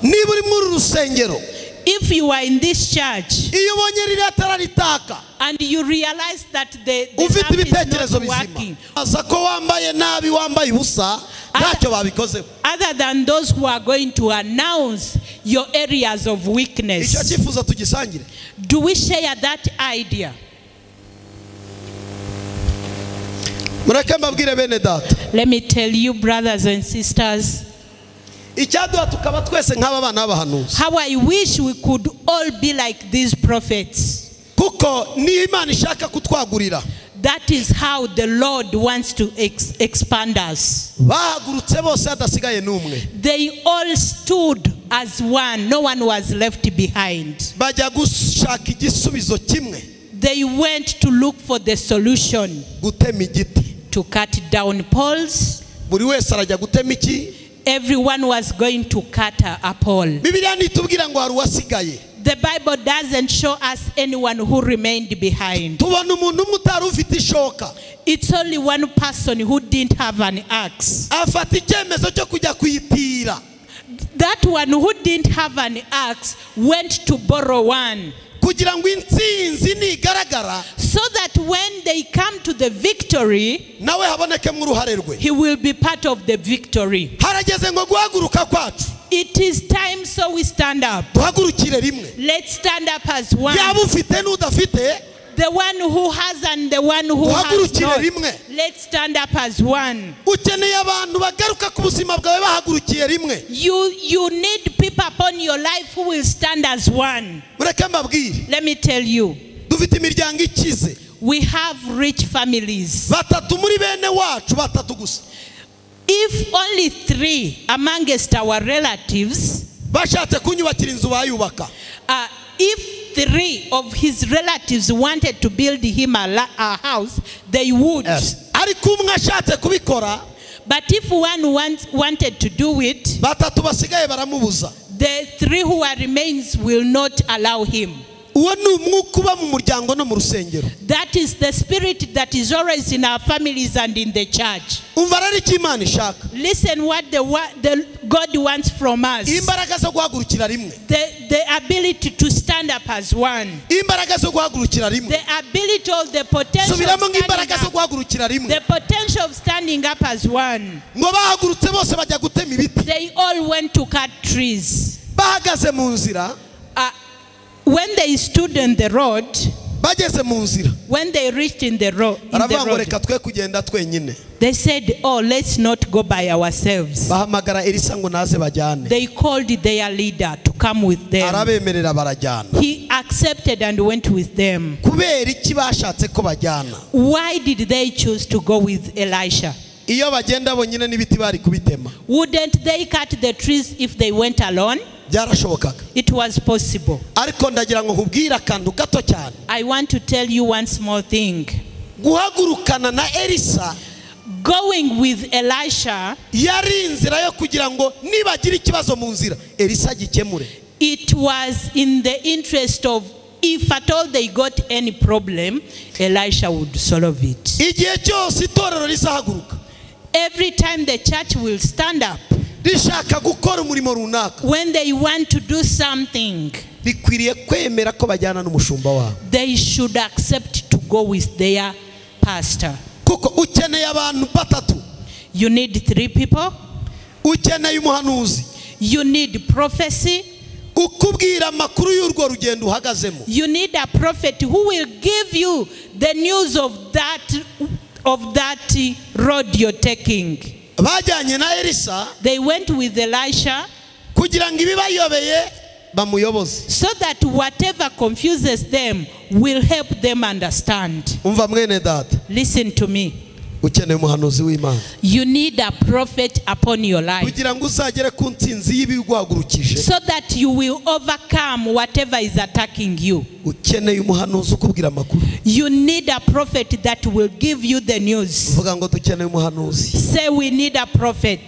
Niba uri muri rusengero. If you are in this church, iyo ubonye ririya tara ritaka, and you realize that the ufite lamp is ibitekerezo not bizima, working, aza ko wambaye nabi wambaye ubusa ntacyo babikozeho. Other than those who are going to announce your areas of weakness. Icyo cyifuzo tugisangire. Do we share that idea? Mureke mbabwire bene data. Let me tell you, brothers and sisters, icyaduha tukaba twese nk'aba bana b'abahanuzi. How I wish we could all be like these prophets. Kuko ni Imana ishaka kutwagurira. That is how the Lord wants to expand us. Bahagurutse bose hadasigaye n'umwe. They all stood as one. No one was left behind. Bajya gushaka igisubizo kimwe. They went to look for the solution. Gutema igiti. To cut down poles. Buri wese arajya gutema iki? Everyone was going to cut a pole. Bibiliya ntitubwira ngo hari uwasigaye. The Bible doesn't show us anyone who remained behind. Tubona umuntu umwe utari ufite ishoka. It's only one person who didn't have an axe. Afata icyemezo cyo kujya kuyitira. That one who didn't have an axe went to borrow one. Kugira ngo intsinzi nigaragara, so that when they come to the victory, nawe habonekemo uruhare rwe. He will be part of the victory. Harageze ngo guhaguruka kwacu. It is time, so we stand up. Duhagurukire rimwe. Let's stand up as one. Yaba ufite n'udafite, The one who has and the one who has not. Rimwe. Let's stand up as one. Ukeneye abantu bagaruka ku buzima bwawe bahagurukiye rimwe. You need people upon your life who will stand as one. Mureke mbabwire. Let me tell you. Dufite imiryango ikize. We have rich families. Batatu muri bene wacu, batatu gusa. If only 3 amongst our relatives, bashatse kunyubakira inzu bayubaka. If 3 of his relatives wanted to build him a house, they would. Yes. Ariko umwe ashatse kubikora, but if one wanted to do it, batatu basigaye baramubuza. The 3 who are remains will not allow him. Uwo ni umwuka uba mu muryango no mu rusengero. That is the spirit that is always in our families and in the church. Umva rero icyo Imana ishaka. Listen what the God wants from us. Imbaraga zo guhagurukira rimwe. The ability to stand up as one. Imbaraga zo guhagurukira rimwe. The ability of the potential. Subiramo imbaraga zo guhagurukira rimwe. The potential of standing up as one. Ngo bahagurutse bose bajya gutema ibiti. They all went to cut trees. Bahagaze mu nzira. When they stood on the road, bageze mu nzira. When they reached in the road, baravuga ngo reka twe kugenda twenyine. They said, "Oh, let's not go by ourselves." Bahamagara Elisa ngo naze bajyane. They called their leader to come with them. Arabemerera barajyana. He accepted and went with them. Kubera iki bashatse ko bajyana? Why did they choose to go with Elisha? Iyo bagenda bonyine n'ibiti bari kubitema. Wouldn't they cut the trees if they went alone? Byarashobokaga. It was possible. Ariko ndagira ngo nkubwire akantu gato cyane. I want to tell you one small thing. Guhagurukana na Elisa, going with Elisha, yari inzira yo kugira ngo nibagira ikibazo mu nzira Elisa gikemure. It was in the interest of if at all they got any problem, Elisha would solve it. Igihe cyose itorero rizahaguruka, every time the church will stand up, rishaka gukora umurimo runaka, when they want to do something, bikwiriye kwemera ko bajyana n'umushumba wabo. They should accept to go with their pastor. Kuko ukeneye abantu batatu. You need 3 people. Ukeneye umuhanuzi. You need prophecy. Ukubwira amakuru y'urwo rugendo uhagazemo. You need a prophet who will give you the news of that road you're taking. Bajyanye na Elisa. They went with Elisha. Kugira ngo ibibayobeye bamuyoboze. So that whatever confuses them will help them understand. Umva mwene data. Listen to me. Ukeneye umuhanuzi w'Imana. You need a prophet upon your life. Kugira ngo uzagere ku ntsinzi y'ibiguhagurukije. So that you will overcome whatever is attacking you. Ukeneye umuhanuzi ukubwira amakuru. You need a prophet that will give you the news. Vuga ngo dukeneye umuhanuzi. Say we need a prophet.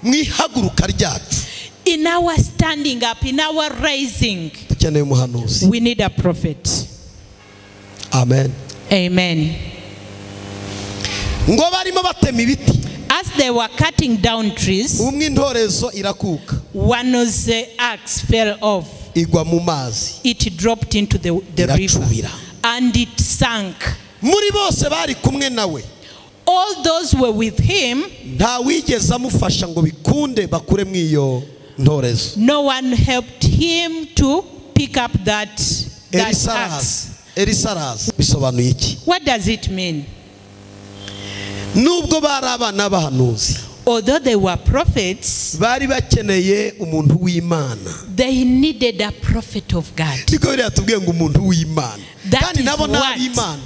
Mwihaguruka ryacu. In our standing up, in our rising, dukeneye umuhanuzi. We need a prophet. Amen. Amen. Ngo barimo batema ibiti. As they were cutting down trees, umwe intorezo irakuka. One of the axe fell off. Igwa mu mazi. It dropped into the river and it sank. Muri bose bari kumwe nawe. All those were with him. Nta wigeze amufasha ngo bikunde bakure mu iyo ntorezo. No one helped him to pick up that axe. Elisa araza. Bisobanuye iki? What does it mean? Nubwo bari abana b'abahanuzi, although they were prophets, bari bakeneye umuntu w'Imana. They needed a prophet of God. Niko biriya tubwiye ngo umuntu w'Imana. Kandi nabo n'ab'Imana.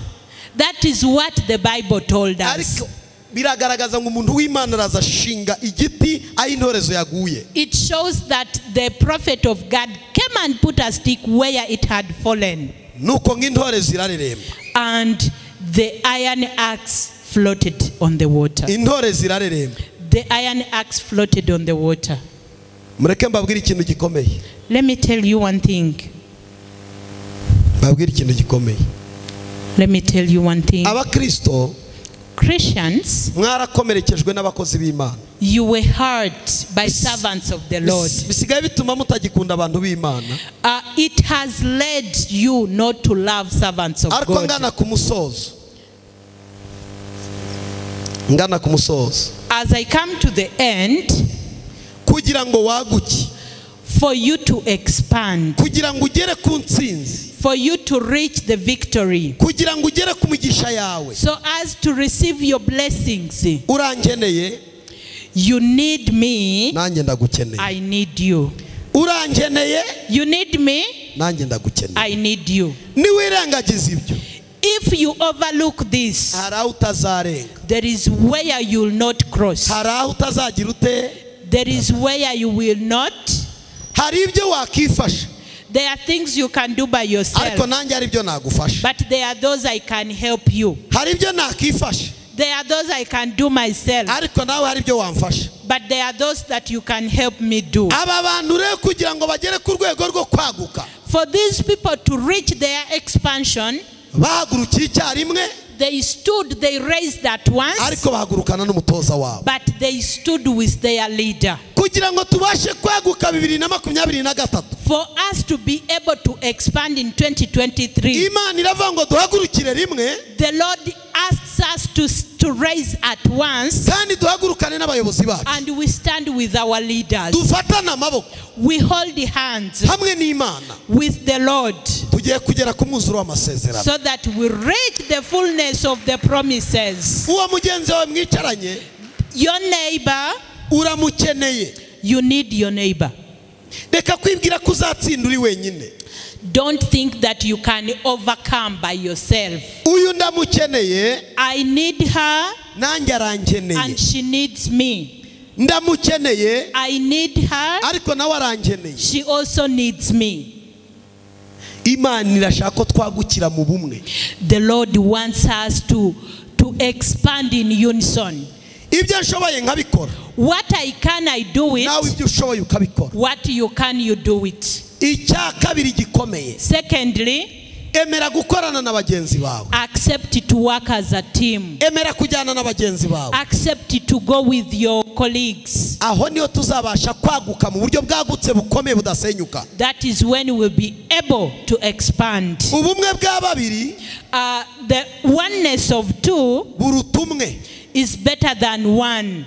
That is what the Bible told us. Ariko biragaragaza ngo umuntu w'Imana araza ashinga igiti aho intorezo yaguye. It shows that the prophet of God came and put a stick where it had fallen. Nuko ng'intorezo irareremba. And the iron axe floated on the water. Intorezo irareremba. The iron axe floated on the water. Mureke mbabwire ikintu gikomeye. Let me tell you one thing. Mbabwire ikintu gikomeye. Let me tell you one thing. Abakristo, Christians, mwarakomerekejwe n'abakozi b'Imana. You were hurt by servants of the Lord. Bisigaye bituma mutagikunda abantu b'Imana. It has led you not to love servants of Ariko God. ngana ku musozo. Ngana ku musozo. As I come to the end, kugira ngo waguke, for you to expand, kugira ngo ugere ku ntsinzi, for you to reach the victory, kugira ngo ugere ku migisha yawe, so as to receive your blessings, urankeneye, you need me, nanjye ndagukeneye. I need you. Urankeneye, you need me, nanjye ndagukeneye. I need you. Niwirengagiza ibyo, if you overlook this, hari aho utazarenga. There is where you will not cross. Hari aho utazagira ute. There is where you will not. Hari ibyo wakifasha. There are things you can do by yourself. Ariko nanjye hari ibyo nagufasha. But there are those I can help you. Hari ibyo nakifasha. There are those I can do myself. Ariko nawe hari ibyo wamfasha. But there are those that you can help me do. Aba bantu rero kugira ngo bagere ku rwego rwo kwaguka. For these people to reach their expansion, bahagurukiye icyarimwe, they stood, they raised at once, ariko bahagurukana n'umutoza wabo. but they stood with their leader. Kugira ngo tubashe kwaguka 2023, For us to be able to expand in 2023, Imana iravuga ngo duhagurukire rimwe, the Lord asks us to raise at once, kandi duhagurukane n'abayobozi bacu, and we stand with our leaders. Dufatane amaboko, We hold the hands hamwe n'Imana, with the Lord, tugiye kugera ku mwuzuro w'amasezerano, so that we reach the fullness of the promises. Uwo mugenzi wawe mwicaranye, Your neighbor, uramukeneye. You need your neighbor. Reka kwibwira ko uzatsinda uri wenyine. Don't think that you can overcome by yourself. Uyu ndamukeneye, I need her, nanjye arankeneye. and she needs me. Ndamukeneye, I need her, ariko nawe arankeneye. She also needs me. Imana irashaka ko twagukira mu bumwe. The Lord wants us to expand in unison. Ibyo nshoboye nkabikora. What I can, I do it. Nawe ibyo ushoboye ukabikora. What you can, you do it. Icya kabiri gikomeye. Secondly, emera gukorana na bagenzi bawe. Accept to work as a team. Emera kujyana na bagenzi bawe. Accept to go with your colleagues. Aho niho tuzabasha kwaguka mu buryo bwagutse bukomeye budasenyuka. That is when we'll be able to expand. Ubumwe bwa babiri, the oneness of two buruta umwe. is better than one.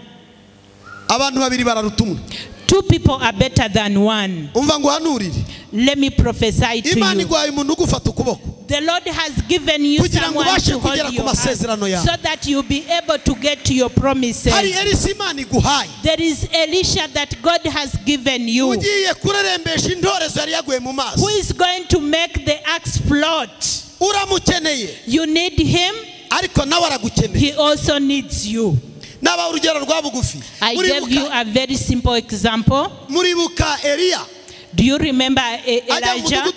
Abantu babiri bararuta umwe. Two people are better than one. Umva nguhanurire. Let me prophesy to Imana you. iguhaye umuntu ugufata ukuboko. The Lord has given you Kugira ngo someone ubashe to hold kugera ku your hand masezerano yawe. so that you'll be able to get to your promises. Hari Elisa Imana iguhaye. There is Elisha that God has given you, Ugiye kurerembesha intorezo yari yaguye mu mazi. who is going to make the axe float. Uramukeneye. You need him. Ariko nawe aragukeneye. He also needs you. Naba urugero rwa bugufi. I gave you a very simple example. Muribuka Eliya. Do you remember Elijah?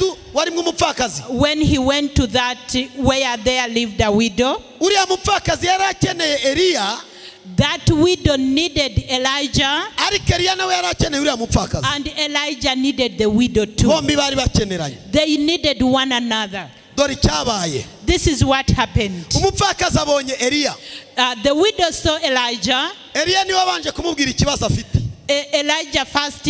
When he went to that where there lived a widow? Uriya mupfakazi yari akeneye Eliya. That widow needed Elijah. Ariko Eliya nawe yari akeneye uriya mupfakazi. And Elijah needed the widow too. Bombi bari bakeneranye. They needed one another. Dore icyabaye. This is what happened. Umupfakazi abonye Eliya. The widow saw Elijah. Eliya niwe wabanje kumubwira ikibazo afite. Elijah first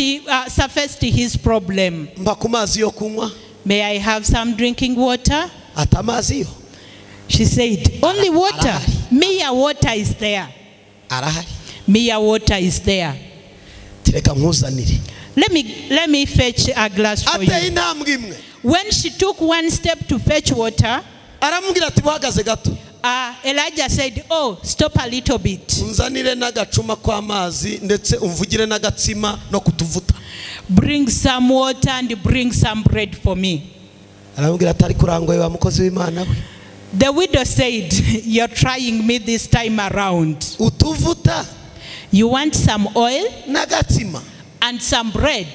surfaced his problem. Mpa ku mazi yo kunywa. May I have some drinking water? Ati amazi yo. She said, only water. Mere water is there. Arahari. Mere water is there. Reka nkuzanire. Let me fetch a glass for you. Ateye intambwe imwe. When she took one step to fetch water, aramubwira ati buhagaze gato. Elijah said, oh, stop a little bit. Unzanire n'agacuma kw'amazi ndetse umvugire n'agatsima no kutuvuta. Bring some water and bring some bread for me. Aramubwira ati ariko urangoye wa mukozi w'Imana we. The widow said, you're trying me this time around. Utuvuta. You want some oil n'agatsima and some bread.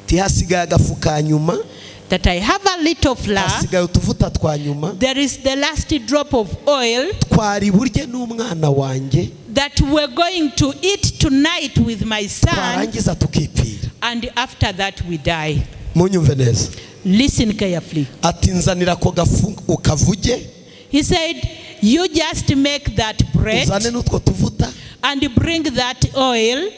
Tihasigaye agafu ka nyuma. That I have a little flour. Hasigaye utuvuta twa nyuma. There is the last drop of oil. Twari burye n'umwana wanjye. That we're going to eat tonight with my son. Twarangiza tukipfira. And after that we die. Munyumve neza. Listen carefully. Ati nzanira ako gafu ukavuge. He said, you just make that bread. Uzane n'utwo tuvuta. And bring that oil.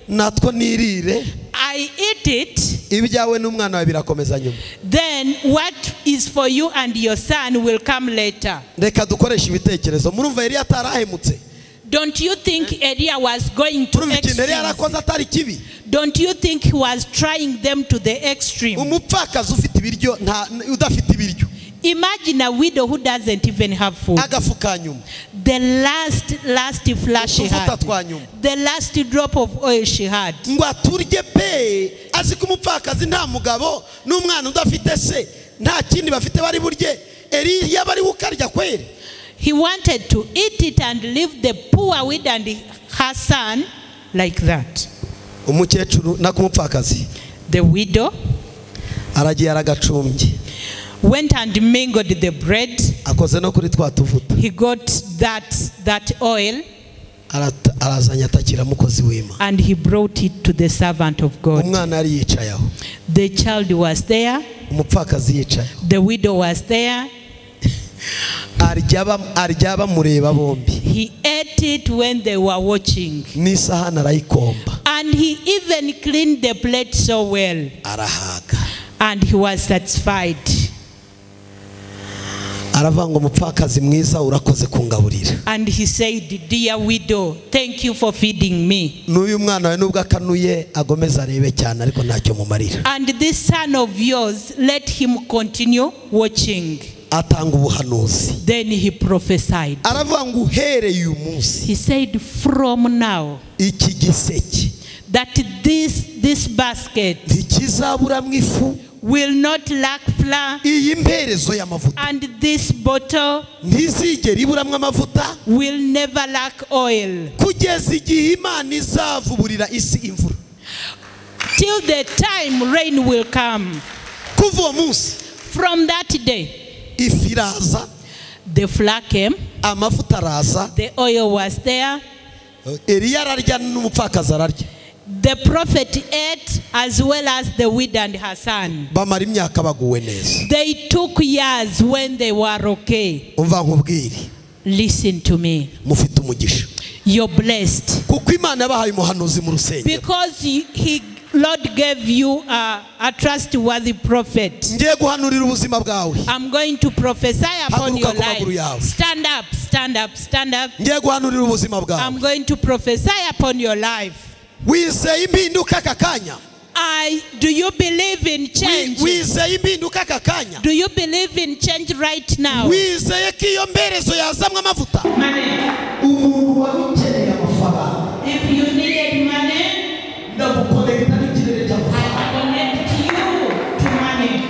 Natwo nirire. I eat it. Ibyawe n'umwana wawe birakomeza nyuma. Then what is for you and your son will come later. Reka dukoreshe ibitekerezo. Murumva Eliya atarahemutse. Don't you think Eliya was going to extreme? Don't you think he was trying them to the extreme? Umupfakazi ufite ibiryo nta udafite ibiryo. Imagine a widow who doesn't even have food. Agafu ka nyuma. The last flash she had. The last drop of oil she had. Ngo aturye pe azi ko umupfakazi nta mugabo n'umwana udafite se nta kindi bafite bari burye. Eliya bari ukarya kweri. He wanted to eat it and leave the poor widow and her son like that. Umukecuru nakumupfakazi. The widow aragiye aragacumbye. Went and mingled the bread. Akoze no kuri twa tuvuta. He got that oil. Arazanya atakira mukozi w'Imana. And he brought it to the servant of God. Umwana yari yicaye aho. The child was there. Umupfakazi yicaye. The widow was there. Arya bamureba bombi. He ate it when they were watching. N'isahani arayikomba. And he even cleaned the plate so well. Arahaga. And he was satisfied. Aravuga ngo mupfakazi mwiza urakoze kungaburira. And he said, dear widow, thank you for feeding me. N'uyu mwana we nubwo akanuye agomeza arebe cyane ariko ntacyo mumarira. And this son of yours, let him continue watching. Atanga ubuhanuzi. Then he prophesied. Aravuga ngo uhereye uyu munsi. He said, from now, iki giseke, that this basket ntikizaburamwo ifu, will not lack flour, iyi mperezo y'amavuta, and this bottle ntizigera iburamwo amavuta, will never lack oil, kugeza igihe Imana izavuburira isi imvura. Till the time rain will come. Kuva uwo munsi, from that day, ifu iraza, the flour came, amavuta araza, the oil was there. Eliya ararya n'umupfakazi ararya. The prophet ate as well as the widow and her son. Bamara imyaka baguwe neza. They took years when they were okay. Umva nkubwire. Listen to me. Mufite umugisha. You're blessed. Kuko Imana yabahaye umuhanuzi mu rusengero. Because he Lord gave you a trustworthy prophet. Ngiye guhanurira ubuzima bwawe. I'm going to prophesy upon your Haguruka ku maguru life. yawe. Stand up, stand up, stand up. Ngiye guhanurira ubuzima bwawe. I'm going to prophesy upon your life. Wizeye impinduka aka kanya? Do you believe in change? Wizeye impinduka aka kanya? Do you believe in change right now? Wizeye ko iyo mberezo yazamwe amavuta? Umuntu wari ukeneye amafaranga. If you needed money, ndagukonekta n'ikirere cy'amafaranga. I connect you to money.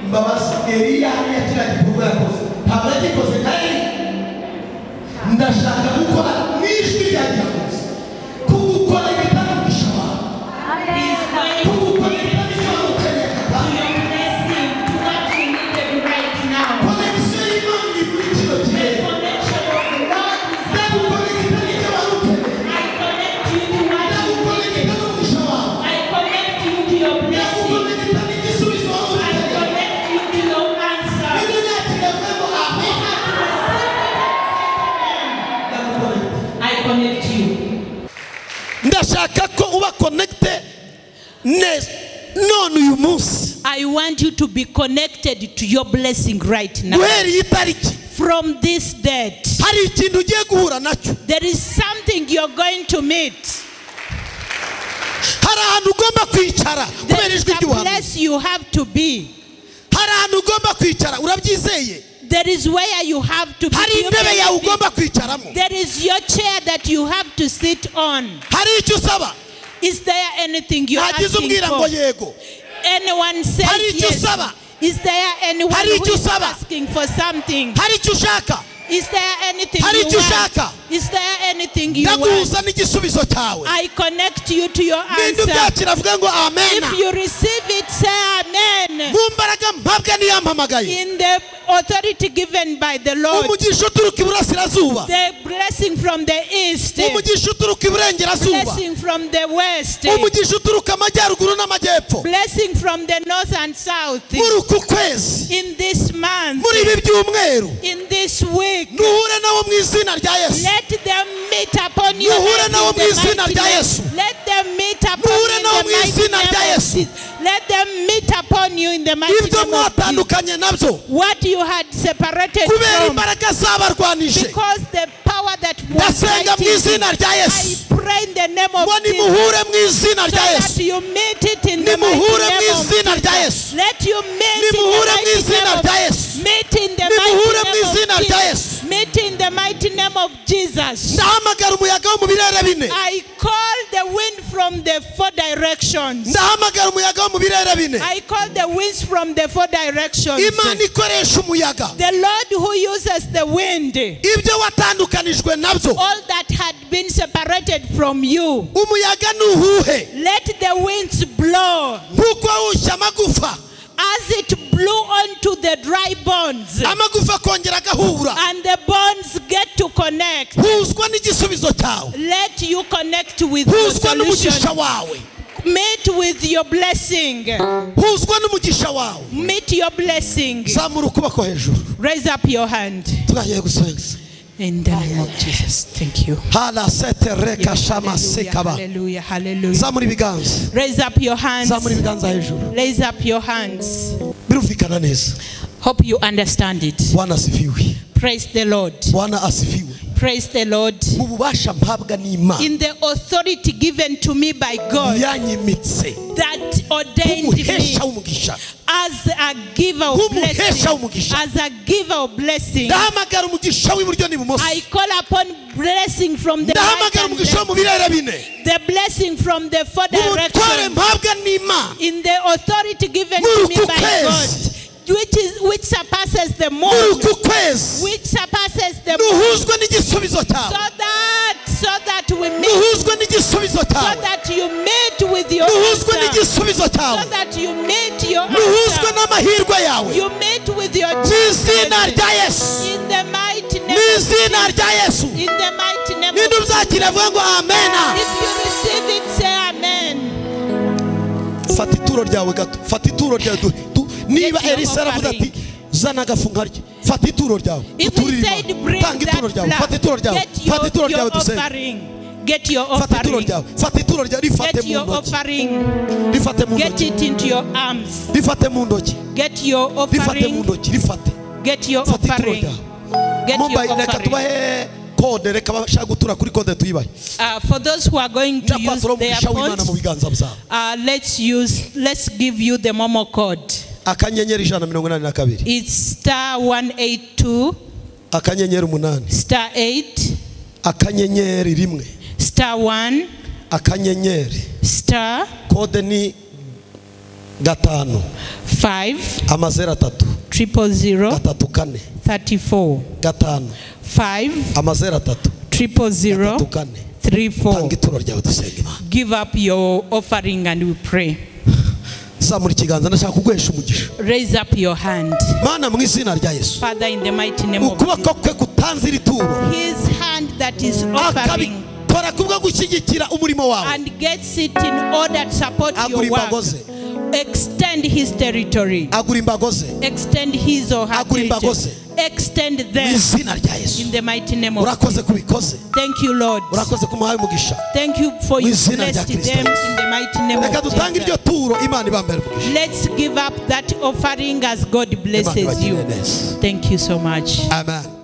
Mbabazi, Eliya hariya kiriya gikorwa yakoze ntabwo yagikoze nka Eliya. Ndashaka gukora n'ijwi ryanjye yakoze kugukonekta n'umugisha wawe, kugukonekta n'icyo wari ukeneye aka kanya. Konekisiyo y'Imana iri muri kino kirere. Ndagukonekta n'icyo wari ukeneye. Ndagukonekta n'umugisha wawe. Ndagukonekta n'igisubizo wari ukeneye. Nibyo nakiriye ngo amen. I connect you. Ndashaka ko uba connected neza none uyu munsi. I want you to be connected to your blessing right now. Guhera iyi tariki, From this date, hari ikintu ugiye guhura nacyo. there is something you're going to meet. Hari ahantu ugomba kwicara There kubera is ijwi a ry'ubuhanuzi. place you have to be. Hari ahantu ugomba kwicara, urabyizeye? There is where you have to be. Hari Do you intebe yawe believe it? ugomba kwicaramo. There is your chair that you have to sit on. Hari icyo usaba? Is there anything you're Hagize asking umbwira ngo for? yego. Anyone says Hari icyo yes. usaba? Is there anyone Hari who icyo is usaba? asking for something? Hari icyo ushaka? Is there anything Hari you icyo want? ushaka? Is there anything you want? Ndaguhuza n'igisubizo cyawe. I connect you to your Ninde answer. ubyakira avuge ngo amen. If you receive it, say amen. Mu mbaraga mpabwa n'iyampamagaye. In the authority given by the Lord, Umugisha uturuka iburasirazuba. the blessing from the east, Umugisha uturuka iburengerazuba. blessing from the west, Umugisha uturuka amajyaruguru n'amajyepfo. blessing from the north and south. Muri uku kwezi, In this month, muri ibi byumweru, in this week, nuhure nabo mu izina rya Yesu. let them meet upon you. Muhure nabo mu izina rya Yesu. Let them meet upon Muhure you in nabo the mu mighty izina rya name of Yesu. Jesus. Let them meet upon you in the mighty Ibyo name of Jesus. mwatandukanye nabyo, What you had separated kubera from, imbaraga zabarwanije, because the power that was ndasenga mu fighting you, izina rya Yesu I pray in the name of ngo Jesus nimuhure mu izina so rya that Yesu. you meet it in the mighty Nimuhure mu name of izina rya Jesus. Yesu. Let you meet in the Nimuhure mu mighty izina name of rya Yesu. Meet in the Nimuhure mighty mu name of izina rya Jesus. Yesu. Meet in the mighty name of Jesus. Ndahamagara umuyaga wo mu birere bine. I call the wind from the four directions. Ndahamagara umuyaga wo mu birere bine. I call the winds from the four directions. Imana ikoresha umuyaga. The Lord who uses the wind, Ibyo watandukanijwe nabyo, all that had been separated from you, umuyaga nuhuhe let the winds blow nk'uko wawushya amagufa, as it blew onto the dry bones, amagufa akongera agahura, and the bones get to connect. huzwa n'igisubizo. n'igisubizo cyawe. Let you connect with your Huzwa n'umugisha solution. wawe. Meet with your blessing. Huzwa n'umugisha wawe. Meet your blessing. Zamura ukuboko hejuru. Raise up your hand. Tugagiye gusenga. In the name of Jesus. Thank you. Hala sete reka shama Hallelujah, sekaba. hallelujah, hallelujah. Zamura ibiganza. Raise up your hands. Zamura ibiganza hejuru. Raise up your hands. Birumvikana neza. Hope you understand it. Bwana asifiwe. Praise the Lord. Bwana asifiwe. Praise the Lord. Mu bubasha mpabwa n'Imana In the authority given to me by God yanyimitse that ordained me nk'umuhesha w'umugisha. as a giver of Nk'umuhesha blessing, w'umugisha. as a giver of blessing, Ndahamagara umugisha w'iburyo n'ibumoso. I call upon blessing from the right Ndahamagara and umugisha wo left, mu birere bine. the blessing from the four Mu butware directions, mpabwa n'Imana. in the authority given to me Muri uku by God, kwezi. which surpasses the Muri moon, uku kwezi which surpasses the moon, nuhuzwe n'igisubizo cyawe. so that we meet, Nuhuzwe n'igisubizo so cyawe. that you meet with your Nuhuzwe answer, n'igisubizo so cyawe. that you meet your Nuhuzwe answer, n'amahirwe yawe. you meet with your Mu izina children. rya Yesu. In the mighty Mu name of izina Jesus. rya Yesu. In the mighty name Ninde of ubyakira avuga ngo amena. If you receive it, say amen. Fata ituro ryawe gato. Fata ituro ryawe. Niba Get your Elisa aravuze ati offering. zana agafu nkarye. Fata ituro ryawe. If he Uturire said Imana. bring Tanga ituro that ryawe. Fata ituro flour, ryawe. get Fata ituro your ryawe dusenge. offering. Get your Fata ituro offering. ryawe. Fata ituro ryawe. Rifate Get mu your ntoki. offering. Rifate mu Get ntoki. it into your arms. Rifate mu ntoki. Get your Rifate mu offering. ntoki. Rifate. Get your Fata ituro offering. ryawe. Get your Mumbai reka offering. tubahe kode, reka abashaka gutura kuri kode tuyibahe. For those who are going to use Ndakwatura their umugisha w'Imana mu phones, biganza byabo. let's give you the Momo code. Akanyenyeri 182. It's star 182 Akanyenyeri 8. star 8 Akanyenyeri 1. star 1 Akanyenyeri. star Kode ni 5 5 amazero 3 000 3 4 34 5 5 amazero 3 000 3 4. 3 4. Tanga ituro ryawe dusenge Imana. Give up your offering and we pray. Zamura ikiganza ndashaka kuguhesha umugisha. Raise up your hand. Mana mu izina rya Yesu. Father, in the mighty name of Ukuboko Jesus. kwe gutanze iri turo. His hand that is offering Akabikora kubwo gushyigikira umurimo wawe. and gets it in order to support your Agura imbago work. ze. Extend his territory. Agura imbago ze. Extend his or her Agura imbago territory. ze. Extend Mu them izina rya Yesu. in the mighty name of Urakoze kubikoze. Thank you, Lord. Urakoze kumuhaye umugisha. Thank you for Mu you izina rya blessed Kristo them Yesu. in the mighty name Reka of dutange iryo Jesus. turo Imana ibambere umugisha. Let's give up that offering as God Imana blesses you. ibagirire neza. Thank you so much. Amen.